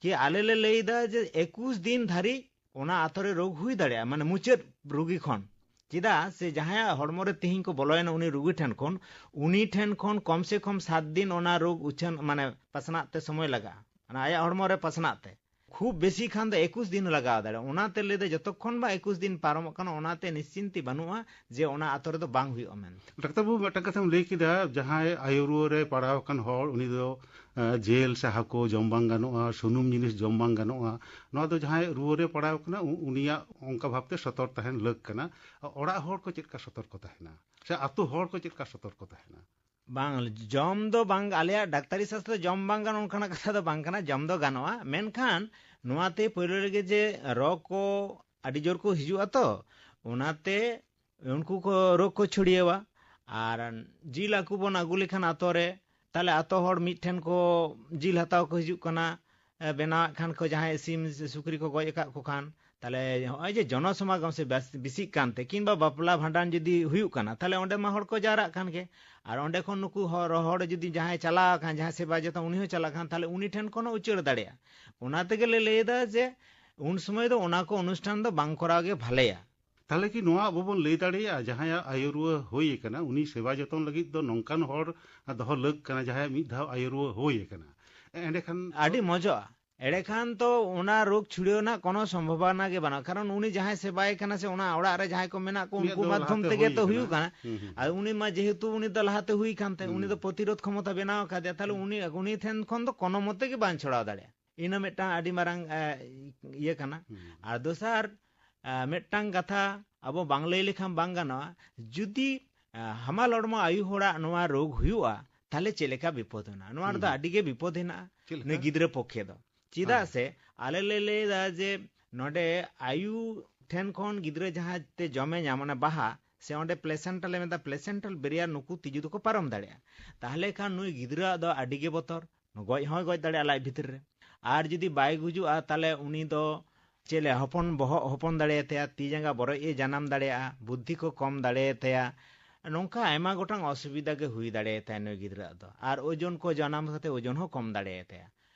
ᱠᱤ ᱟᱞᱮ ᱞᱮ ᱞᱟᱹᱭᱫᱟ ᱡᱮ ᱮᱠᱩᱥ ᱫᱤᱱ ᱫᱷᱟᱹᱨᱤᱡ ᱚᱱᱟ ᱟᱛᱳ ᱨᱮ ᱨᱳᱜᱽ ᱦᱩᱭ ᱫᱟᱲᱮᱭᱟᱜᱼᱟ, ᱢᱟᱱᱮ ᱢᱩᱪᱟᱹᱫ ᱨᱩᱜᱤ ᱠᱷᱚᱱ᱾ ᱪᱮᱫᱟᱜ ᱥᱮ ᱡᱟᱦᱟᱸᱭᱟᱜ ᱦᱚᱲᱢᱚ ᱨᱮ ᱛᱤᱦᱤᱧ ᱠᱚ ᱵᱚᱞᱚᱭᱮᱱᱟ ᱩᱱᱤ ᱨᱩᱜᱤ ᱴᱷᱮᱱ ᱠᱷᱚᱱ, ᱩᱱᱤ ᱴᱷᱮᱱ ᱠᱷᱚᱱ ᱠᱚᱢ ᱥᱮ ᱠᱚᱢ ᱥᱟᱛ ᱫᱤᱱ ᱚᱱᱟ ᱨᱳᱜᱽ ᱩᱪᱷᱟᱹᱱ, ᱢᱟᱱᱮ ᱯᱟᱥᱱᱟᱜ ᱛᱮ ᱥᱚᱢᱚᱭ ᱞᱟᱜᱟᱜᱼᱟ, ᱚᱱᱟ ᱟᱭᱟᱜ ᱦᱚᱲᱢᱚ ᱨᱮ ᱯᱟᱥᱱᱟᱜ ᱛᱮ᱾ ᱠᱷᱩᱵ ᱵᱮᱥᱤ ᱠᱷᱟᱱ ᱫᱚ ᱮᱠᱩᱥ ᱫᱤᱱ ᱞᱟᱜᱟᱣ ᱫᱟᱲᱮᱭᱟᱜᱼᱟ᱾ ᱚᱱᱟᱛᱮ ᱞᱟᱹᱭᱫᱟ ᱡᱚᱛᱚᱠᱷᱚᱱ ᱵᱟ ᱮᱠᱩᱥ ᱫᱤᱱ ᱯᱟᱨᱚᱢᱚᱜ ᱠᱟᱱᱟ, ᱚᱱᱟᱛᱮ ᱱᱤᱥᱪᱤᱱᱛᱤ ᱵᱟᱹᱱᱩᱜᱼᱟ ᱡᱮ ᱚᱱᱟ ᱟᱛᱳ ᱨᱮᱫᱚ ᱵᱟᱝ ᱦᱩᱭᱩᱜᱼᱟ ᱢᱮᱱᱛᱮ᱾ ᱰᱟᱠᱛᱟᱨ ᱵᱟᱹᱵᱩ, ᱢᱤᱫᱴᱟᱝ ᱠᱟᱛᱷᱟᱢ ᱞᱟᱹᱭ ᱠᱮᱫᱟ, ᱡᱟᱦᱟᱸᱭ ᱟᱭᱩ ᱨᱩᱣᱟᱹ ᱨᱮ ᱯᱟᱲᱟᱣ ᱟᱠᱟᱱ ᱦᱚᱲ, ᱩᱱᱤ ᱫᱚ, ᱮ, ᱡᱤᱞ ᱥᱮ ᱦᱟᱹᱠᱩ ᱡᱚᱢ ᱵᱟᱝ ᱜᱟᱱᱚᱜᱼᱟ, ᱥᱩᱱᱩᱢ ᱡᱤᱱᱤᱥ ᱡᱚᱢ ᱵᱟᱝ ᱜᱟᱱᱚᱜᱼᱟ᱾ ᱱᱚᱣᱟ ᱫᱚ ᱡᱟᱦᱟᱸᱭ ᱨᱩᱣᱟᱹ ᱨᱮ ᱯᱟᱲᱟᱣ ᱟᱠᱟᱱᱟ, ᱩ-, ᱩᱱᱤᱭᱟᱜ ᱚᱱᱠᱟ ᱵᱷᱟᱵᱛᱮ ᱥᱚᱛᱚᱨ ᱛᱟᱦᱮᱱ ᱞᱟᱹᱠ ᱠᱟᱱᱟ᱾ ᱚᱲᱟᱜ ᱦᱚᱲ ᱠᱚ ᱪᱮᱫ ᱞᱮᱠᱟ ᱥᱚᱛᱚᱨᱠᱚ ᱛᱟᱦᱮᱱᱟ, ᱥᱮ ᱟᱛᱳ ᱦᱚᱲ ᱠᱚ ᱪᱮᱫ ᱞᱮᱠᱟ ᱥᱚᱛᱚᱨᱠᱚ ᱛᱟᱦᱮᱱᱟ? ᱵᱟᱝ, ᱡᱚᱢ ᱫᱚ ᱵᱟᱝ, ᱟᱞᱮᱭᱟᱜ ᱰᱟᱠᱛᱟᱨᱤ ᱥᱟᱥᱛᱨᱚ ᱡᱚᱢ ᱵᱟᱝ ᱜᱟᱱᱚᱜ ᱚᱱᱠᱟᱱᱟᱜ ᱠᱟᱛᱷᱟ ᱫᱚ ᱵᱟᱝ ᱠᱟᱱᱟ, ᱡᱚᱢ ᱫᱚ ᱜᱟᱱᱚᱜᱼᱟ᱾ ᱢᱮᱱᱠᱷᱟᱱ ᱱᱚᱣᱟᱛᱮ ᱯᱳᱭᱞᱳ ᱨᱮᱜᱮ ᱡᱮ ᱨᱳᱜᱽ ᱠᱚ ᱟᱹᱰᱤ ᱡᱳᱨ ᱠᱚ ᱦᱤᱡᱩᱜᱼᱟ ᱛᱚ, ᱚᱱᱟᱛᱮ ᱩᱱᱠᱩ ᱠᱚ ᱨᱳᱜᱽ ᱠᱚ ᱪᱷᱩᱲᱭᱟᱹᱣᱟ᱾ ᱟᱨ ᱡᱤᱞ ᱟᱹᱜᱩ ᱵᱚᱱ ᱟᱹᱜᱩ ᱞᱮᱠᱷᱟᱱ ᱟᱛᱳ ᱨᱮ, ᱛᱟᱦᱞᱮ ᱟᱛᱳ ᱦᱚᱲ ᱢᱤᱫ ᱴᱷᱮᱱ ᱠᱚ ᱡᱤᱞ ᱦᱟᱛᱟᱣ ᱠᱚ ᱦᱤᱡᱩᱜ ᱠᱟᱱᱟ, ᱮ, ᱵᱮᱱᱟᱣᱮᱫ ᱠᱷᱟᱱ ᱠᱚ, ᱡᱟᱦᱟᱸᱭ ᱥᱤᱢ ᱥᱮ ᱥᱩᱠᱨᱤ ᱠᱚ ᱜᱚᱡ ᱟᱠᱟᱫ ᱠᱚ ᱠᱷᱟᱱ, ᱛᱟᱦᱞᱮ ᱱᱚᱜᱼᱚᱭ ᱡᱮ ᱡᱚᱱᱚ ᱥᱚᱢᱟᱜᱚᱢ ᱥᱮ ᱵᱮᱥ-, ᱵᱮᱥᱤᱜ ᱠᱟᱱᱛᱮ, ᱠᱤᱝᱵᱟ ᱵᱟᱯᱞᱟ ᱵᱷᱟᱸᱰᱟᱱ ᱡᱩᱫᱤ ᱦᱩᱭᱩᱜ ᱠᱟᱱᱟ, ᱛᱟᱦᱞᱮ ᱚᱸᱰᱮ ᱢᱟ ᱦᱚᱲ ᱠᱚ ᱡᱟᱣᱨᱟᱜ ᱠᱟᱱ ᱜᱮ᱾ ᱟᱨ ᱚᱸᱰᱮ ᱠᱷᱚᱱ ᱱᱩᱠᱩ ᱦᱚᱲ, ᱦᱚᱲ ᱡᱩᱫᱤ ᱡᱟᱦᱟᱸᱭ ᱪᱟᱞᱟᱣ ᱟᱠᱟᱱ, ᱡᱟᱦᱟᱸᱭ ᱥᱮᱵᱟ ᱡᱚᱛᱚᱱ, ᱩᱱᱤ ᱦᱚᱸ ᱪᱟᱞᱟᱜ ᱠᱷᱟᱱ, ᱛᱟᱦᱞᱮ ᱩᱱᱤ ᱴᱷᱮᱱ ᱠᱷᱚᱱ ᱦᱚᱸ ᱩᱪᱟᱹᱲ ᱫᱟᱲᱮᱭᱟᱜᱼᱟ᱾ ᱚᱱᱟ ᱛᱮᱜᱮ ᱞᱮ ᱞᱟᱹᱭ ᱮᱫᱟ ᱡᱮ ᱩᱱ ᱥᱚᱢᱚᱭ ᱫᱚ ᱚᱱᱟ ᱠᱚ ᱚᱱᱩᱥᱴᱷᱟᱱ ᱫᱚ ᱵᱟᱝ ᱠᱚᱨᱟᱣ ᱜᱮ ᱵᱷᱟᱞᱮᱭᱟ᱾ ᱛᱟᱦᱞᱮ ᱠᱤ ᱱᱚᱣᱟ ᱟᱵᱚ ᱵᱚᱱ ᱞᱟᱹᱭ ᱫᱟᱲᱮᱭᱟᱜᱼᱟ, ᱡᱟᱦᱟᱸᱭᱟᱜ ᱟᱭᱩ ᱨᱩᱣᱟᱹ ᱦᱩᱭ ᱟᱠᱟᱱᱟ, ᱩᱱᱤ ᱥᱮᱵᱟ ᱡᱚᱛᱚᱱ ᱞᱟᱹᱜᱤᱫ ᱫᱚ ᱱᱚᱝᱠᱟᱱ ᱦᱚᱲ ᱫᱚᱦᱚ ᱞᱟᱹᱠ ᱠᱟᱱᱟ, ᱡᱟᱦᱟᱸᱭᱟᱜ ᱢᱤᱫ ᱫᱷᱟᱣ ᱟᱭᱩ ᱨᱩᱣᱟᱹ ᱦᱩᱭ ᱟᱠᱟᱱᱟ? ᱮ-, ᱮᱸᱰᱮᱠᱷᱟᱱ ᱟᱹᱰᱤ ᱢᱚᱡᱚᱜᱼᱟ᱾ ᱮᱸᱰᱮᱠᱷᱟᱱ ᱛᱚ ᱚᱱᱟ ᱨᱳᱜᱽ ᱪᱷᱩᱲᱟᱹᱣ ᱨᱮᱱᱟᱜ ᱠᱳᱱᱳ ᱥᱚᱢᱵᱷᱚᱵᱚᱱᱟ ᱜᱮ ᱵᱟᱹᱱᱩᱜᱼᱟ, ᱠᱟᱨᱚᱱ ᱩᱱᱤ ᱡᱟᱦᱟᱸᱭ ᱥᱮᱵᱟᱭᱮ ᱠᱟᱱᱟ ᱥᱮ ᱚᱱᱟ ᱚᱲᱟᱜ ᱨᱮ ᱡᱟᱦᱟᱸᱭ ᱠᱚ ᱢᱮᱱᱟᱜ ᱠᱚ, ᱩᱱᱤᱭᱟᱜ ᱩᱱᱠᱩ ᱫᱚ ᱢᱟᱫᱽᱫᱷᱚᱢ ᱞᱟᱦᱟᱛᱮ ᱛᱮᱜᱮ ᱦᱩᱭ ᱛᱚ ᱦᱩᱭᱩᱜ ᱟᱠᱟᱱᱟ᱾ ᱠᱟᱱᱟ᱾ ᱦᱩᱸ, ᱦᱩᱸ, ᱟᱨ ᱦᱩᱸ᱾ ᱩᱱᱤ ᱢᱟ ᱡᱮᱦᱮᱛᱩ ᱩᱱᱤ ᱫᱚ ᱞᱟᱦᱟᱛᱮ ᱦᱩᱭ ᱠᱟᱱ ᱛᱟᱭ, ᱩᱱᱤ ᱦᱩᱸ᱾ ᱫᱚ ᱯᱨᱚᱛᱤᱨᱳᱫᱷ ᱠᱷᱚᱢᱚᱛᱟ ᱵᱮᱱᱟᱣ ᱟᱠᱟᱫᱮᱭᱟ, ᱛᱟᱦᱞᱮ ᱦᱩᱸ᱾ ᱩᱱᱤ, ᱩᱱᱤ ᱴᱷᱮᱱ ᱠᱷᱚᱱ ᱫᱚ ᱠᱳᱱᱳ ᱢᱚᱛᱮ ᱜᱮ ᱵᱟᱝ ᱪᱷᱚᱲᱟᱣ ᱫᱟᱲᱮᱭᱟᱜᱼᱟ᱾ ᱤᱱᱟᱹ ᱢᱤᱫᱴᱟᱝ ᱟᱹᱰᱤ ᱢᱟᱨᱟᱝ, ᱮ, ᱤᱭᱟᱹ ᱠᱟᱱᱟ᱾ ᱦᱩᱸ᱾ ᱟᱨ ᱫᱚᱥᱟᱨ, ᱮ, ᱢᱤᱫᱴᱟᱝ ᱠᱟᱛᱷᱟ ᱟᱵᱚ ᱵᱟᱝ ᱞᱟᱹᱭ ᱞᱮᱠᱷᱟᱱ ᱵᱟᱝ ᱜᱟᱱᱚᱜᱼᱟ, ᱡᱩᱫᱤ, ᱮ, ᱦᱟᱢᱟᱞ ᱦᱚᱲᱢᱚ ᱟᱭᱩ ᱦᱚᱲᱟᱜ ᱱᱚᱣᱟ ᱨᱳᱜᱽ ᱦᱩᱭᱩᱜᱼᱟ, ᱛᱟᱦᱞᱮ ᱪᱮᱫ ᱞᱮᱠᱟ ᱵᱤᱯᱚᱫ ᱦᱮᱱᱟᱜᱼᱟ? ᱱᱚᱣᱟ ᱦᱩᱸ, ᱨᱮᱫᱚ ᱦᱩᱸ᱾ ᱟᱹᱰᱤ ᱜᱮ ᱵᱤᱯᱚᱫ ᱦᱮᱱᱟᱜᱼᱟ, ᱪᱮᱫ ᱞᱮᱠᱟ? ᱱᱩᱭ ᱜᱤᱫᱽᱨᱟᱹ ᱯᱚᱠᱠᱷᱮ ᱫᱚ᱾ ᱪᱮᱫᱟᱜ ᱦᱮᱸ᱾ ᱥᱮ ᱟᱞᱮ ᱞᱮ ᱞᱟᱹᱭ ᱮᱫᱟ ᱡᱮ ᱱᱚᱰᱮ ᱟᱭᱩ ᱴᱷᱮᱱ ᱠᱷᱚᱱ ᱜᱤᱫᱽᱨᱟᱹ ᱡᱟᱦᱟᱸ ᱛᱮ ᱡᱚᱢᱮ ᱧᱟᱢ, ᱚᱱᱟ ᱵᱟᱦᱟ, ᱥᱮ ᱚᱸᱰᱮ ᱯᱞᱮᱥᱮᱱᱴᱟ ᱞᱮ ᱢᱮᱛᱟ, ᱯᱞᱮᱥᱮᱱᱴᱟᱞ ᱵᱮᱨᱤᱭᱟᱨ, ᱱᱩᱠᱩ ᱛᱤᱡᱩ ᱫᱚᱠᱚ ᱯᱟᱨᱚᱢ ᱫᱟᱲᱮᱭᱟᱜᱼᱟ᱾ ᱛᱟᱦᱞᱮ ᱠᱷᱟᱱ ᱱᱩᱭ ᱜᱤᱫᱽᱨᱟᱹᱣᱟᱜ ᱫᱚ ᱟᱹᱰᱤ ᱜᱮ ᱵᱚᱛᱚᱨ, ᱜᱚᱡ ᱦᱚᱸᱭ ᱜᱚᱡ ᱫᱟᱲᱮᱭᱟᱜᱼᱟ ᱞᱟᱡ ᱵᱷᱤᱛᱤᱨ ᱨᱮ᱾ ᱟᱨ ᱡᱩᱫᱤ ᱵᱟᱭ ᱜᱩᱡᱩᱜᱼᱟ, ᱛᱟᱦᱞᱮ ᱩᱱᱤ ᱫᱚ ᱪᱮᱫ ᱞᱮ ᱦᱚᱯᱚᱱ, ᱵᱚᱦᱚᱜ ᱦᱚᱯᱚᱱ ᱫᱟᱲᱮᱭᱟᱛᱟᱭᱟ, ᱛᱤ ᱡᱟᱸᱜᱟ ᱵᱚᱨᱚᱡ ᱮ ᱡᱟᱱᱟᱢ ᱫᱟᱲᱮᱭᱟᱜᱼᱟ, ᱵᱩᱫᱽᱫᱷᱤ ᱠᱚ ᱠᱚᱢ ᱫᱟᱲᱮᱭᱟᱛᱟᱭᱟ᱾ ᱱᱚᱝᱠᱟ ᱟᱭᱢᱟ ᱜᱚᱴᱟᱝ ᱚᱥᱩᱵᱤᱫᱷᱟ ᱜᱮ ᱦᱩᱭ ᱫᱟᱲᱮᱭᱟᱛᱟᱭᱟ ᱱᱩᱭ ᱜᱤᱫᱽᱨᱟᱹᱣᱟᱜ ᱫᱚ᱾ ᱟᱨ ᱳᱡᱚᱱ ᱠᱚ ᱡᱟᱱᱟᱢ ᱠᱟᱛᱮ ᱳᱡᱚᱱ ᱦᱚᱸ ᱠᱚᱢ ᱫᱟᱲᱮᱭᱟᱛᱟᱭᱟ᱾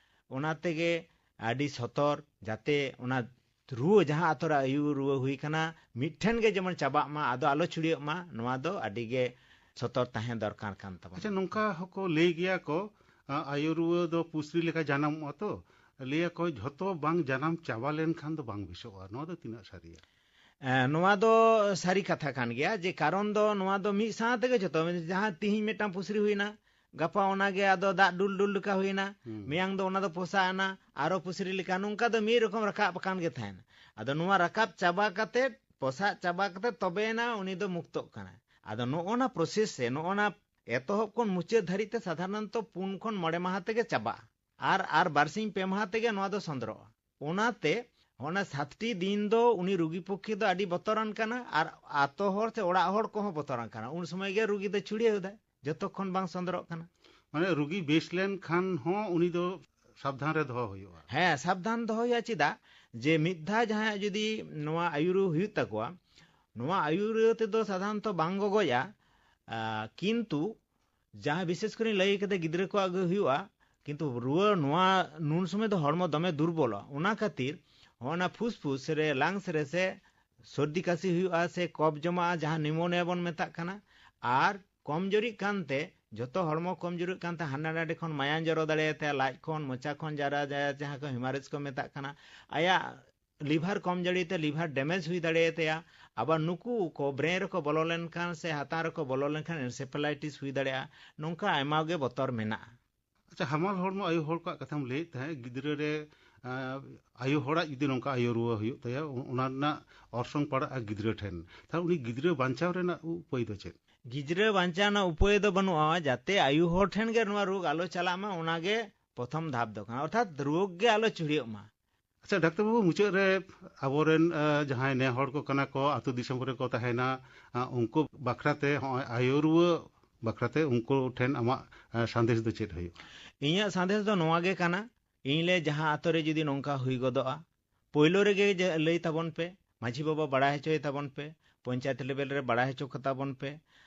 ᱚᱱᱟ ᱛᱮᱜᱮ ᱟᱹᱰᱤ ᱥᱚᱛᱚᱨ, ᱡᱟᱛᱮ ᱚᱱᱟ ᱨᱩᱣᱟᱹ ᱡᱟᱦᱟᱸ ᱟᱛᱳ ᱨᱮ ᱟᱭᱩ ᱨᱩᱣᱟᱹ ᱦᱩᱭ ᱠᱟᱱᱟ, ᱢᱤᱫᱴᱷᱮᱱ ᱜᱮ ᱡᱮᱢᱚᱱ ᱪᱟᱵᱟᱜ ᱢᱟ, ᱟᱫᱚ ᱟᱞᱚ ᱪᱷᱩᱲᱭᱟᱹᱜ ᱢᱟ, ᱱᱚᱣᱟ ᱫᱚ ᱟᱹᱰᱤ ᱜᱮ ᱥᱚᱛᱚᱨ ᱛᱟᱦᱮᱸ ᱫᱚᱨᱠᱟᱨ ᱠᱟᱱ ᱛᱟᱵᱚᱱᱟ᱾ ᱟᱪᱪᱷᱟ, ᱱᱚᱝᱠᱟ ᱦᱚᱸᱠᱚ ᱞᱟᱹᱭ ᱜᱮᱭᱟ ᱠᱚ, ᱟ, ᱟᱭᱩ ᱨᱩᱣᱟᱹ ᱫᱚ ᱯᱩᱥᱨᱤ ᱞᱮᱠᱟ ᱡᱟᱱᱟᱢᱚᱜᱼᱟ ᱛᱚ, ᱞᱟᱹᱭ ᱟᱠᱚ ᱡᱷᱚᱛᱚ ᱵᱟᱝ ᱡᱟᱱᱟᱢ ᱪᱟᱵᱟ ᱞᱮᱱᱠᱷᱟᱱ ᱫᱚ ᱵᱟᱝ ᱵᱮᱥᱚᱜᱼᱟ᱾ ᱱᱚᱣᱟ ᱫᱚ ᱛᱤᱱᱟᱹᱜ ᱥᱟᱹᱨᱤᱭᱟ? ᱮᱸ, ᱱᱚᱣᱟ ᱫᱚ ᱥᱟᱹᱨᱤ ᱠᱟᱛᱷᱟ ᱠᱟᱱ ᱜᱮᱭᱟ, ᱡᱮ ᱠᱟᱨᱚᱱ ᱫᱚ ᱱᱚᱣᱟ ᱫᱚ ᱢᱤᱫ ᱥᱟᱶ ᱛᱮᱜᱮ ᱡᱷᱚᱛᱚ, ᱡᱟᱦᱟᱸ ᱛᱤᱦᱤᱧ ᱢᱤᱫᱴᱟᱝ ᱯᱩᱥᱨᱤ ᱦᱩᱭᱱᱟ, ᱜᱟᱯᱟ ᱚᱱᱟᱜᱮ ᱟᱫᱚ ᱫᱟᱜ ᱰᱩᱞ ᱰᱩᱞ ᱞᱮᱠᱟ ᱦᱩᱭᱱᱟ, ᱦᱩᱸ᱾ ᱢᱮᱭᱟᱝ ᱫᱚ ᱚᱱᱟ ᱫᱚ ᱯᱚᱥᱟᱜ ᱮᱱᱟ, ᱟᱨᱚ ᱯᱩᱥᱨᱤ ᱞᱮᱠᱟ, ᱱᱚᱝᱠᱟ ᱫᱚ ᱢᱤᱫ ᱨᱚᱠᱚᱢ ᱨᱟᱠᱟᱵ ᱟᱠᱟᱱ ᱜᱮ ᱛᱟᱦᱮᱱᱟ᱾ ᱟᱫᱚ ᱱᱚᱣᱟ ᱨᱟᱠᱟᱵ ᱪᱟᱵᱟ ᱠᱟᱛᱮ, ᱯᱚᱥᱟᱜ ᱪᱟᱵᱟ ᱠᱟᱛᱮ ᱛᱚᱵᱮᱭᱮᱱᱟ ᱩᱱᱤ ᱫᱚ ᱢᱩᱠᱛᱚᱜ ᱠᱟᱱᱟᱭ᱾ ᱟᱫᱚ ᱱᱚᱜᱼᱚ ᱱᱟ ᱯᱨᱚᱥᱮᱥ ᱥᱮ ᱱᱚᱜᱼᱚ ᱱᱟ ᱮᱛᱚᱦᱚᱵ ᱠᱷᱚᱱ ᱢᱩᱪᱟᱹᱫ ᱫᱷᱟᱹᱨᱤᱡ ᱛᱮ ᱥᱟᱫᱷᱟᱨᱚᱱᱚᱛᱚ ᱯᱩᱱ ᱠᱷᱚᱱ ᱢᱚᱬᱮ ᱢᱟᱦᱟ ᱛᱮᱜᱮ ᱪᱟᱵᱟᱜᱼᱟ᱾ ᱟᱨ, ᱟᱨ ᱵᱟᱨᱥᱤᱧ ᱯᱮ ᱢᱟᱦᱟ ᱛᱮᱜᱮ ᱱᱚᱣᱟ ᱫᱚ ᱥᱚᱸᱫᱽᱨᱚᱜᱼᱟ᱾ ᱚᱱᱟᱛᱮ ᱚᱱᱟ ᱥᱟᱛᱴᱤ ᱫᱤᱱ ᱫᱚ ᱩᱱᱤ ᱨᱩᱜᱤ ᱯᱚᱠᱠᱷᱮ ᱫᱚ ᱟᱹᱰᱤ ᱵᱚᱛᱚᱨᱟᱱ ᱠᱟᱱᱟ, ᱟᱨ ᱟᱛᱳ ᱦᱚᱲ ᱥᱮ ᱚᱲᱟᱜ ᱦᱚᱲ ᱠᱚᱦᱚᱸ ᱵᱚᱛᱚᱨᱟᱱ ᱠᱟᱱᱟ᱾ ᱩᱱ ᱥᱚᱢᱚᱭ ᱜᱮ ᱨᱩᱜᱤ ᱫᱚ ᱪᱷᱩᱲᱭᱟᱹᱣ ᱮᱫᱟᱭ, ᱡᱚᱛᱚ ᱠᱷᱚᱱ ᱵᱟᱝ ᱥᱚᱸᱫᱚᱨᱚᱜ ᱠᱟᱱᱟ᱾ ᱢᱟᱱᱮ ᱨᱩᱜᱤ ᱵᱮᱥ ᱞᱮᱱ ᱠᱷᱟᱱ ᱦᱚᱸ ᱩᱱᱤ ᱫᱚ ᱥᱟᱵᱫᱷᱟᱱ ᱨᱮ ᱫᱚᱦᱚ ᱦᱩᱭᱩᱜᱼᱟ᱾ ᱦᱮᱸ, ᱥᱟᱵᱫᱷᱟᱱ ᱫᱚᱦᱚ ᱦᱩᱭᱩᱜᱼᱟ᱾ ᱪᱮᱫᱟᱜ ᱡᱮ ᱢᱤᱫ ᱫᱷᱟᱣ ᱡᱟᱦᱟᱸᱭᱟᱜ ᱡᱩᱫᱤ ᱱᱚᱣᱟ ᱟᱭᱩᱨᱩ ᱦᱩᱭᱩᱜ ᱛᱟᱠᱚᱣᱟ, ᱱᱚᱣᱟ ᱟᱭᱩᱨᱩ ᱛᱮᱫᱚ ᱥᱟᱫᱷᱟᱨᱚᱱᱛᱚ ᱵᱟᱝ ᱜᱚᱜᱚᱡᱼᱟ, ᱟᱨ ᱠᱤᱱᱛᱩ ᱡᱟᱦᱟᱸ ᱵᱤᱥᱮᱥ ᱠᱚᱨᱮᱧ ᱞᱟᱹᱭ ᱠᱟᱫᱟ ᱜᱤᱫᱽᱨᱟᱹ ᱠᱚᱣᱟᱜ ᱜᱮ ᱦᱩᱭᱩᱜᱼᱟ, ᱠᱤᱱᱛᱩ ᱨᱩᱣᱟᱹ ᱱᱚᱣᱟ ᱱᱩᱱ ᱥᱚᱢᱚᱭ ᱫᱚ ᱦᱚᱲᱢᱚ ᱫᱚᱢᱮ ᱫᱩᱨᱵᱚᱞᱚᱜᱼᱟ᱾ ᱚᱱᱟ ᱠᱷᱟᱹᱛᱤᱨ ᱚᱱᱟ ᱯᱷᱩᱥᱯᱷᱩᱥ ᱨᱮ, ᱞᱟᱝᱥ ᱨᱮ ᱥᱮ ᱥᱚᱨᱫᱤ ᱠᱟᱥᱤ ᱦᱩᱭᱩᱜᱼᱟ ᱥᱮ ᱠᱚᱯ ᱡᱚᱢᱟᱜᱼᱟ, ᱡᱟᱦᱟᱸ ᱱᱤᱢᱳᱱᱤᱭᱟ ᱵᱚᱱ ᱢᱮᱛᱟᱜ ᱠᱟᱱᱟ, ᱟᱨ ᱠᱚᱢᱡᱳᱨᱤᱜ ᱠᱟᱱᱛᱮ, ᱡᱷᱚᱛᱚ ᱦᱚᱲᱢᱚ ᱠᱚᱢᱡᱳᱨᱤᱜ ᱠᱟᱱᱛᱮ ᱦᱟᱸᱰᱮ ᱱᱟᱰᱮ ᱠᱷᱚᱱ ᱢᱟᱭᱟᱢ ᱡᱚᱨᱚ ᱫᱟᱲᱮᱭᱟᱛᱟᱭᱟ, ᱞᱟᱡ ᱠᱷᱚᱱ, ᱢᱚᱪᱟ ᱠᱷᱚᱱ ᱡᱟᱨᱟ ᱡᱟᱭᱟ, ᱡᱟᱦᱟᱸ ᱠᱚ ᱦᱮᱢᱟᱨᱮᱡᱽ ᱠᱚ ᱢᱮᱛᱟᱜ ᱠᱟᱱᱟ, ᱟᱭᱟᱜ ᱞᱤᱵᱷᱟᱨ ᱠᱚᱢᱡᱳᱨᱤ ᱛᱮ ᱞᱤᱵᱷᱟᱨ ᱰᱮᱢᱮᱡᱽ ᱦᱩᱭ ᱫᱟᱲᱮᱭᱟᱛᱟᱭᱟ᱾ ᱟᱵᱟᱨ ᱱᱩᱠᱩ ᱠᱚ ᱵᱨᱮᱱ ᱨᱮᱠᱚ ᱵᱚᱞᱚ ᱞᱮᱱᱠᱷᱟᱱ ᱥᱮ ᱦᱟᱛᱟᱝ ᱨᱮᱠᱚ ᱵᱚᱞᱚ ᱞᱮᱱᱠᱷᱟᱱ ᱮᱱᱥᱮᱯᱷᱮᱞᱟᱭᱴᱤᱥ ᱦᱩᱭ ᱫᱟᱲᱮᱭᱟᱜᱼᱟ᱾ ᱱᱚᱝᱠᱟ ᱟᱭᱢᱟ ᱜᱮ ᱵᱚᱛᱚᱨ ᱢᱮᱱᱟᱜᱼᱟ᱾ ᱟᱪᱪᱷᱟ, ᱦᱟᱢᱟᱞ ᱦᱚᱲᱢᱚ ᱟᱭᱳ ᱦᱚᱲ ᱠᱚᱣᱟᱜ ᱠᱟᱛᱷᱟᱢ ᱞᱟᱹᱭᱮᱫ ᱛᱟᱦᱮᱸᱫ, ᱜᱤᱫᱽᱨᱟᱹ ᱨᱮ, ᱟᱸ, ᱟᱭᱳ ᱦᱚᱲᱟᱜ ᱡᱩᱫᱤ ᱱᱚᱝᱠᱟ ᱟᱭᱳ ᱨᱩᱣᱟᱹ ᱦᱩᱭᱩᱜ ᱛᱟᱭᱟ, ᱚ-, ᱚᱱᱟ ᱨᱮᱱᱟᱜ ᱚᱨᱥᱚᱝ ᱯᱟᱲᱟᱜᱼᱟ ᱜᱤᱫᱽᱨᱟᱹ ᱴᱷᱮᱱ, ᱛᱟᱦᱞᱮ ᱩᱱᱤ ᱜᱤᱫᱽᱨᱟᱹ ᱵᱟᱧᱪᱟᱣ ᱨᱮᱱᱟᱜ ᱩᱯᱟᱹᱭ ᱫᱚ ᱪᱮᱫ? ᱜᱤᱫᱽᱨᱟᱹ ᱵᱟᱧᱪᱟᱣ ᱨᱮᱱᱟᱜ ᱩᱯᱟᱹᱭ ᱫᱚ ᱵᱟᱹᱱᱩᱜᱼᱟ, ᱡᱟᱛᱮ ᱟᱭᱳ ᱦᱚᱲ ᱴᱷᱮᱱ ᱜᱮ ᱱᱚᱣᱟ ᱨᱳᱜᱽ ᱟᱞᱚ ᱪᱟᱞᱟᱜ ᱢᱟ, ᱚᱱᱟ ᱜᱮ ᱯᱨᱚᱛᱷᱚᱢ ᱫᱷᱟᱯ ᱫᱚ ᱠᱟᱱᱟ, ᱚᱨᱛᱷᱟᱛ ᱨᱳᱜᱽ ᱜᱮ ᱟᱞᱚ ᱪᱷᱩᱲᱭᱟᱹᱜ ᱢᱟ᱾ ᱟᱪᱪᱷᱟ, ᱰᱟᱠᱛᱟᱨ ᱵᱟᱹᱵᱩ, ᱢᱩᱪᱟᱹᱫ ᱨᱮ ᱟᱵᱚᱨᱮᱱ, ᱟᱸ, ᱡᱟᱦᱟᱸᱭ ᱱᱮ ᱦᱚᱲ ᱠᱚ ᱠᱟᱱᱟ ᱠᱚ, ᱟᱹᱛᱩ ᱫᱤᱥᱚᱢ ᱠᱚᱨᱮ ᱠᱚ ᱛᱟᱦᱮᱱᱟ, ᱟᱸ, ᱩᱱᱠᱩ ᱵᱟᱠᱷᱨᱟᱛᱮ, ᱦᱚᱸᱜᱼᱚᱭ ᱟᱭᱳ ᱨᱩᱣᱟᱹ ᱵᱟᱠᱷᱨᱟᱛᱮ ᱩᱱᱠᱩ ᱴᱷᱮᱱ ᱟᱢᱟᱜ, ᱟᱸ, ᱥᱟᱸᱫᱮᱥ ᱫᱚ ᱪᱮᱫ ᱦᱩᱭᱩᱜᱼᱟ? ᱤᱧᱟᱹᱜ ᱥᱟᱸᱫᱮᱥ ᱫᱚ ᱱᱚᱣᱟ ᱜᱮ ᱠᱟᱱᱟ, ᱤᱧ ᱞᱟᱹᱭ ᱡᱟᱦᱟᱸ ᱟᱛᱳ ᱨᱮ ᱡᱩᱫᱤ ᱱᱚᱝᱠᱟ ᱦᱩᱭ ᱜᱚᱫᱚᱜᱼᱟ, ᱯᱳᱭᱞᱳ ᱨᱮᱜᱮ ᱡᱮ ᱞᱟᱹᱭ ᱛᱟᱵᱚᱱ ᱯᱮ, ᱢᱟᱹᱡᱷᱤ ᱵᱟᱵᱟ ᱵᱟᱲᱟᱭ ᱦᱚᱪᱚᱭ ᱛᱟᱵᱚᱱ ᱯᱮ, ᱯᱚᱧᱪᱟᱭᱮᱛ ᱞᱮᱵᱮᱞ ᱨᱮ ᱵᱟᱲᱟᱭ ᱦᱚᱪᱚ ᱠᱟᱛᱟ ᱵᱚᱱ ᱯᱮ,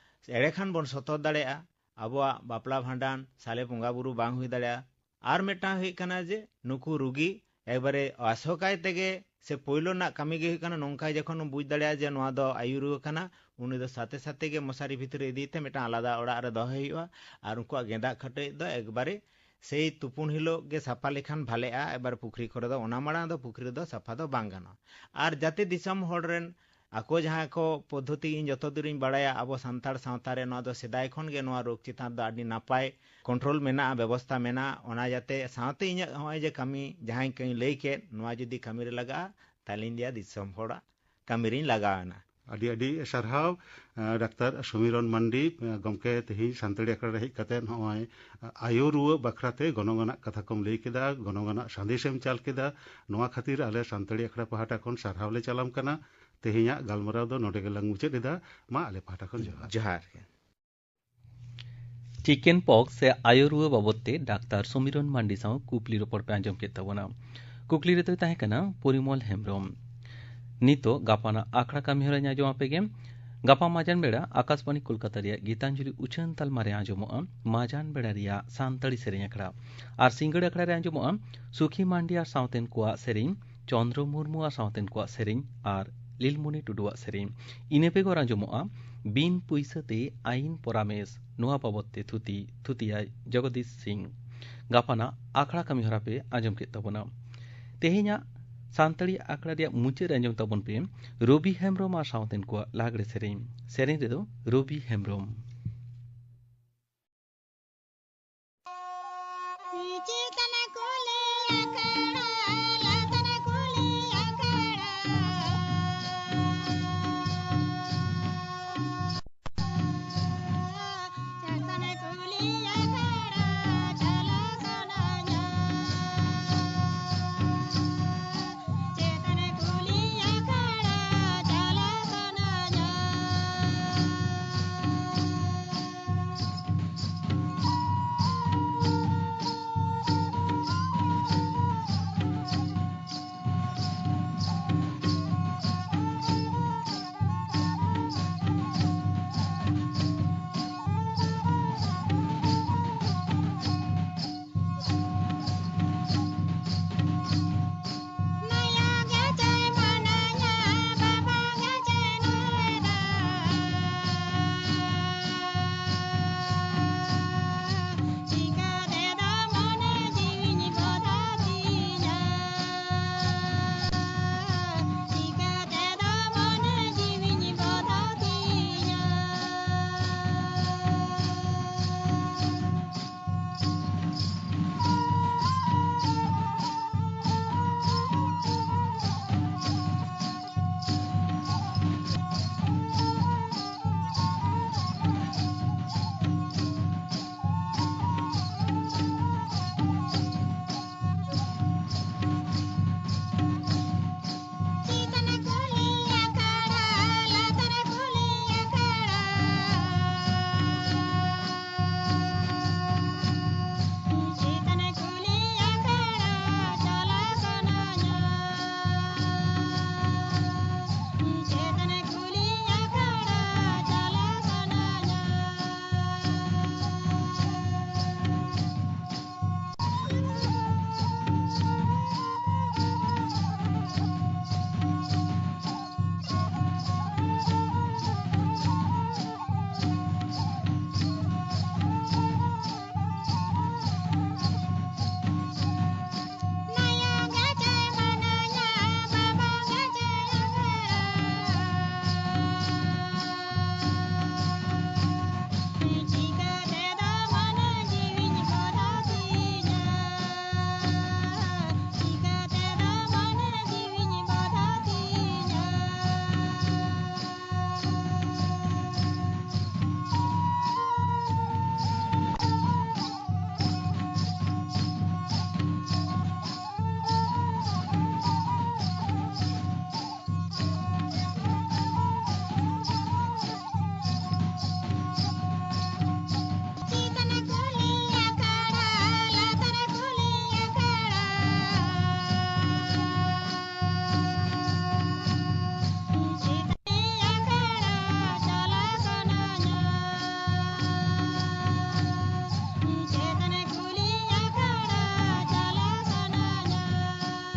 ᱮᱲᱮ ᱠᱷᱟᱱ ᱵᱚᱱ ᱥᱚᱛᱚᱨ ᱫᱟᱲᱮᱭᱟᱜᱼᱟ᱾ ᱟᱵᱚᱣᱟᱜ ᱵᱟᱯᱞᱟ ᱵᱷᱟᱸᱰᱟᱱ, ᱥᱟᱞᱮ ᱵᱚᱸᱜᱟ ᱵᱩᱨᱩ ᱵᱟᱝ ᱦᱩᱭ ᱫᱟᱲᱮᱭᱟᱜᱼᱟ᱾ ᱟᱨ ᱢᱤᱫᱴᱟᱝ ᱦᱩᱭᱩᱜ ᱠᱟᱱᱟ ᱡᱮ ᱱᱩᱠᱩ ᱨᱩᱜᱤ ᱮᱠᱵᱟᱨᱮ ᱟᱥᱚᱠᱟᱭ ᱛᱮᱜᱮ ᱥᱮ ᱯᱳᱭᱞᱳ ᱨᱮᱱᱟᱜ ᱠᱟᱹᱢᱤ ᱜᱮ ᱦᱩᱭᱩᱜ ᱠᱟᱱᱟ, ᱱᱚᱝᱠᱟ ᱡᱚᱠᱷᱚᱱ ᱵᱚᱱ ᱵᱩᱡᱽ ᱫᱟᱲᱮᱭᱟᱜᱼᱟ ᱡᱮ ᱱᱚᱣᱟ ᱫᱚ ᱟᱭᱩ ᱨᱩᱣᱟᱹ ᱠᱟᱱᱟ, ᱩᱱᱤ ᱫᱚ ᱥᱟᱛᱮ ᱥᱟᱛᱮ ᱜᱮ ᱢᱚᱥᱟᱨᱤ ᱵᱷᱤᱛᱨᱤ ᱤᱫᱤᱭᱮᱛᱮ ᱢᱤᱫᱴᱟᱝ ᱟᱞᱟᱫᱟ ᱚᱲᱟᱜ ᱨᱮ ᱫᱚᱦᱚᱭ ᱦᱩᱭᱩᱜᱼᱟ᱾ ᱟᱨ ᱩᱱᱠᱩᱣᱟᱜ ᱜᱮᱸᱫᱟᱜ ᱠᱷᱟᱹᱴᱟᱹᱭ ᱫᱚ ᱮᱠᱵᱟᱨᱮ ᱥᱮᱭ ᱛᱩᱯᱩᱱ ᱦᱤᱞᱳᱜ ᱜᱮ ᱥᱟᱯᱷᱟ ᱞᱮᱠᱷᱟᱱ ᱵᱷᱟᱞᱮᱜᱼᱟ᱾ ᱮᱵᱟᱨ ᱯᱩᱠᱷᱨᱤ ᱠᱚᱨᱮ ᱫᱚ, ᱚᱱᱟ ᱢᱟᱲᱟᱝ ᱫᱚ ᱯᱩᱠᱷᱨᱤ ᱨᱮᱫᱚ ᱥᱟᱯᱷᱟ ᱫᱚ ᱵᱟᱝ ᱜᱟᱱᱚᱜᱼᱟ᱾ ᱟᱨ ᱡᱟᱛᱮ ᱫᱤᱥᱚᱢ ᱦᱚᱲ ᱨᱮᱱ ᱟᱠᱚ ᱡᱟᱦᱟᱸ ᱠᱚ ᱯᱚᱫᱽᱫᱷᱚᱛᱤ, ᱤᱧ ᱡᱚᱛᱚ ᱫᱩᱨᱤᱧ ᱵᱟᱲᱟᱭᱟ, ᱟᱵᱚ ᱥᱟᱱᱛᱟᱲ ᱥᱟᱶᱛᱟ ᱨᱮ ᱱᱚᱣᱟ ᱫᱚ ᱥᱮᱫᱟᱭ ᱠᱷᱚᱱ ᱜᱮ ᱱᱚᱣᱟ ᱨᱳᱜᱽ ᱪᱮᱛᱟᱱ ᱫᱚ ᱟᱹᱰᱤ ᱱᱟᱯᱟᱭ ᱠᱚᱱᱴᱨᱳᱞ ᱢᱮᱱᱟᱜᱼᱟ, ᱵᱮᱵᱚᱥᱛᱷᱟ ᱢᱮᱱᱟᱜᱼᱟ᱾ ᱚᱱᱟ ᱡᱟᱛᱮ ᱥᱟᱶᱛᱮ ᱤᱧᱟᱹᱜ ᱦᱚᱸᱜᱼᱚᱭ ᱡᱮ ᱠᱟᱹᱢᱤ ᱡᱟᱦᱟᱸᱧ ᱠᱟᱹᱧ ᱞᱟᱹᱭ ᱠᱮᱫ, ᱱᱚᱣᱟ ᱡᱩᱫᱤ ᱠᱟᱹᱢᱤ ᱨᱮ ᱞᱟᱜᱟᱜᱼᱟ, ᱛᱟᱦᱞᱮᱧ ᱞᱟᱹᱭᱟ ᱫᱤᱥᱚᱢ ᱦᱚᱲᱟᱜ ᱠᱟᱹᱢᱤ ᱨᱤᱧ ᱞᱟᱜᱟᱣ ᱮᱱᱟ᱾ ᱟᱹᱰᱤ ᱟᱹᱰᱤ ᱥᱟᱨᱦᱟᱣ, ᱰᱟᱠᱛᱟᱨ ᱥᱩᱢᱤᱨᱚᱱ ᱢᱟᱱᱰᱤ᱾ ᱜᱚᱢᱠᱮ, ᱛᱮᱦᱮᱧ ᱥᱟᱱᱛᱟᱲᱤ ᱟᱠᱷᱲᱟ ᱨᱮ ᱦᱮᱡ ᱠᱟᱛᱮ ᱱᱚᱜᱼᱚᱭ ᱟᱭᱳ ᱨᱩᱣᱟᱹ ᱵᱟᱠᱷᱨᱟ ᱛᱮ ᱜᱚᱱᱚᱝ ᱟᱱᱟᱜ ᱠᱟᱛᱷᱟ ᱠᱚᱢ ᱞᱟᱹᱭ ᱠᱮᱫᱟ, ᱜᱚᱱᱚᱝ ᱟᱱᱟᱜ ᱥᱟᱸᱫᱮᱥ ᱮᱢ ᱪᱟᱞ ᱠᱮᱫᱟ᱾ ᱱᱚᱣᱟ ᱠᱷᱟᱹᱛᱤᱨ ᱟᱞᱮ ᱥᱟᱱᱛᱟᱲᱤ ᱟᱠᱷᱲᱟ ᱯᱟᱦᱴᱟ ᱠᱷᱚᱱ ᱥᱟᱨᱦᱟᱣ ᱞᱮ ᱪᱟᱞᱟᱢ ᱠᱟᱱᱟ᱾ ᱛᱮᱦᱮᱧᱟᱜ ᱜᱟᱞᱢᱟᱨᱟᱣ ᱫᱚ ᱱᱚᱰᱮ ᱜᱮᱞᱟᱝ ᱢᱩᱪᱟᱹᱫ ᱮᱫᱟ᱾ ᱢᱟ ᱟᱞᱮ ᱯᱟᱦᱴᱟ ᱠᱷᱚᱱ ᱡᱚᱦᱟᱨ᱾ ᱡᱚᱦᱟᱨ ᱜᱮ᱾ ᱪᱤᱠᱮᱱ ᱯᱚᱠᱥ ᱥᱮ ᱟᱭᱳ ᱨᱩᱣᱟᱹ ᱵᱟᱵᱚᱫ ᱛᱮ ᱰᱟᱠᱛᱟᱨ ᱥᱚᱢᱤᱨᱚᱱ ᱢᱟᱱᱰᱤ ᱥᱟᱶ ᱠᱩᱠᱞᱤ ᱨᱚᱯᱚᱲ ᱯᱮ ᱟᱸᱡᱚᱢ ᱠᱮᱫ ᱛᱟᱵᱚᱱᱟ᱾ ᱠᱩᱠᱞᱤ ᱨᱮᱫᱚᱭ ᱛᱟᱦᱮᱸ ᱠᱟᱱᱟ ᱯᱚᱨᱤᱢᱚᱞ ᱦᱮᱢᱵᱨᱚᱢ᱾ ᱱᱤᱛᱚᱜ ᱜᱟᱯᱟᱱᱟᱜ ᱟᱠᱷᱲᱟ ᱠᱟᱹᱢᱤ ᱦᱚᱨᱟᱧ ᱟᱸᱡᱚᱢ ᱟᱯᱮ ᱜᱮ᱾ ᱜᱟᱯᱟ ᱢᱟᱡᱟᱱ ᱵᱮᱲᱟ ᱟᱠᱟᱥᱵᱟᱬᱤ ᱠᱳᱞᱠᱟᱛᱟ ᱨᱮᱭᱟᱜ ᱜᱤᱛᱟᱧᱡᱚᱞᱤ ᱩᱪᱷᱟᱹᱱ ᱛᱟᱞᱢᱟ ᱨᱮ ᱟᱸᱡᱚᱢᱚᱜᱼᱟ ᱢᱟᱡᱟᱱ ᱵᱮᱲᱟ ᱨᱮᱭᱟᱜ ᱥᱟᱱᱛᱟᱲᱤ ᱥᱮᱨᱮᱧ ᱟᱠᱷᱲᱟ᱾ ᱟᱨ ᱥᱤᱸᱜᱟᱹᱲ ᱟᱠᱷᱲᱟ ᱨᱮ ᱟᱸᱡᱚᱢᱚᱜᱼᱟ ᱥᱩᱠᱷᱤ ᱢᱟᱱᱰᱤ ᱟᱨ ᱥᱟᱶᱛᱮᱱ ᱠᱚᱣᱟᱜ ᱥᱮᱨᱮᱧ, ᱪᱚᱱᱫᱨᱚ ᱢᱩᱨᱢᱩ ᱟᱨ ᱥᱟᱶᱛᱮᱱ ᱠᱚᱣᱟᱜ ᱥᱮᱨᱮᱧ ᱟᱨ ᱞᱤᱞᱢᱩᱱᱤ ᱴᱩᱰᱩᱣᱟᱜ ᱥᱮᱨᱮᱧ᱾ ᱤᱱᱟᱹ ᱵᱮᱜᱚᱨ ᱟᱸᱡᱚᱢᱚᱜᱼᱟ ᱵᱤᱱ ᱯᱩᱭᱥᱟᱹ ᱛᱮ ᱟᱭᱤᱱ ᱯᱚᱨᱟᱢᱮᱥ, ᱱᱚᱣᱟ ᱵᱟᱵᱚᱫ ᱛᱮ ᱛᱷᱩᱛᱤ, ᱛᱷᱩᱛᱤᱭᱟᱭ ᱡᱚᱜᱚᱫᱤᱥ ᱥᱤᱝ᱾ ᱜᱟᱯᱟᱱᱟᱜ ᱟᱠᱷᱲᱟ ᱠᱟᱹᱢᱤ ᱦᱚᱨᱟ ᱯᱮ ᱟᱸᱡᱚᱢ ᱠᱮᱫ ᱛᱟᱵᱚᱱᱟ᱾ ᱛᱮᱦᱮᱧᱟᱜ ᱥᱟᱱᱛᱟᱲᱤ ᱟᱠᱷᱲᱟ ᱨᱮᱭᱟᱜ ᱢᱩᱪᱟᱹᱫ ᱨᱮ ᱟᱸᱡᱚᱢ ᱛᱟᱵᱚᱱ ᱯᱮ ᱨᱚᱵᱤ ᱦᱮᱢᱵᱨᱚᱢ ᱟᱨ ᱥᱟᱶᱛᱮᱱ ᱠᱚᱣᱟᱜ ᱞᱟᱜᱽᱲᱮ ᱥᱮᱨᱮᱧ᱾ ᱥᱮᱨᱮᱧ ᱨᱮᱫᱚ ᱨᱚᱵᱤ ᱦᱮᱢᱵᱨᱚᱢ᱾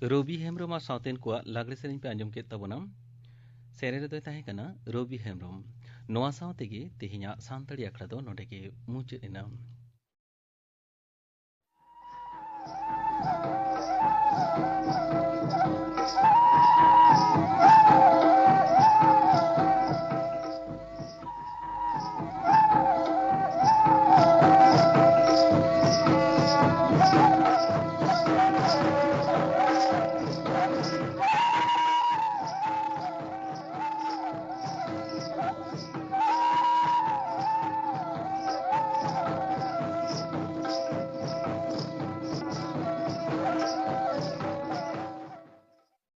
ᱨᱚᱵᱤ ᱦᱮᱢᱵᱽᱨᱚᱢ ᱟᱨ ᱥᱟᱶᱛᱮᱱ ᱠᱚᱣᱟᱜ ᱞᱟᱜᱽᱲᱮ ᱥᱮᱨᱮᱧ ᱯᱮ ᱟᱸᱡᱚᱢ ᱠᱮᱫ ᱛᱟᱵᱚᱱᱟ᱾ ᱥᱮᱨᱮᱧ ᱨᱮᱫᱚᱭ ᱛᱟᱦᱮᱸ ᱠᱟᱱᱟ ᱨᱚᱵᱤ ᱦᱮᱢᱵᱽᱨᱚᱢ᱾ ᱱᱚᱣᱟ ᱥᱟᱶ ᱛᱮᱜᱮ ᱛᱮᱦᱮᱧᱟᱜ ᱥᱟᱱᱛᱟᱲᱤ ᱟᱠᱷᱲᱟ ᱫᱚ ᱱᱚᱰᱮ ᱜᱮ ᱢᱩᱪᱟᱹᱫ ᱮᱱᱟ᱾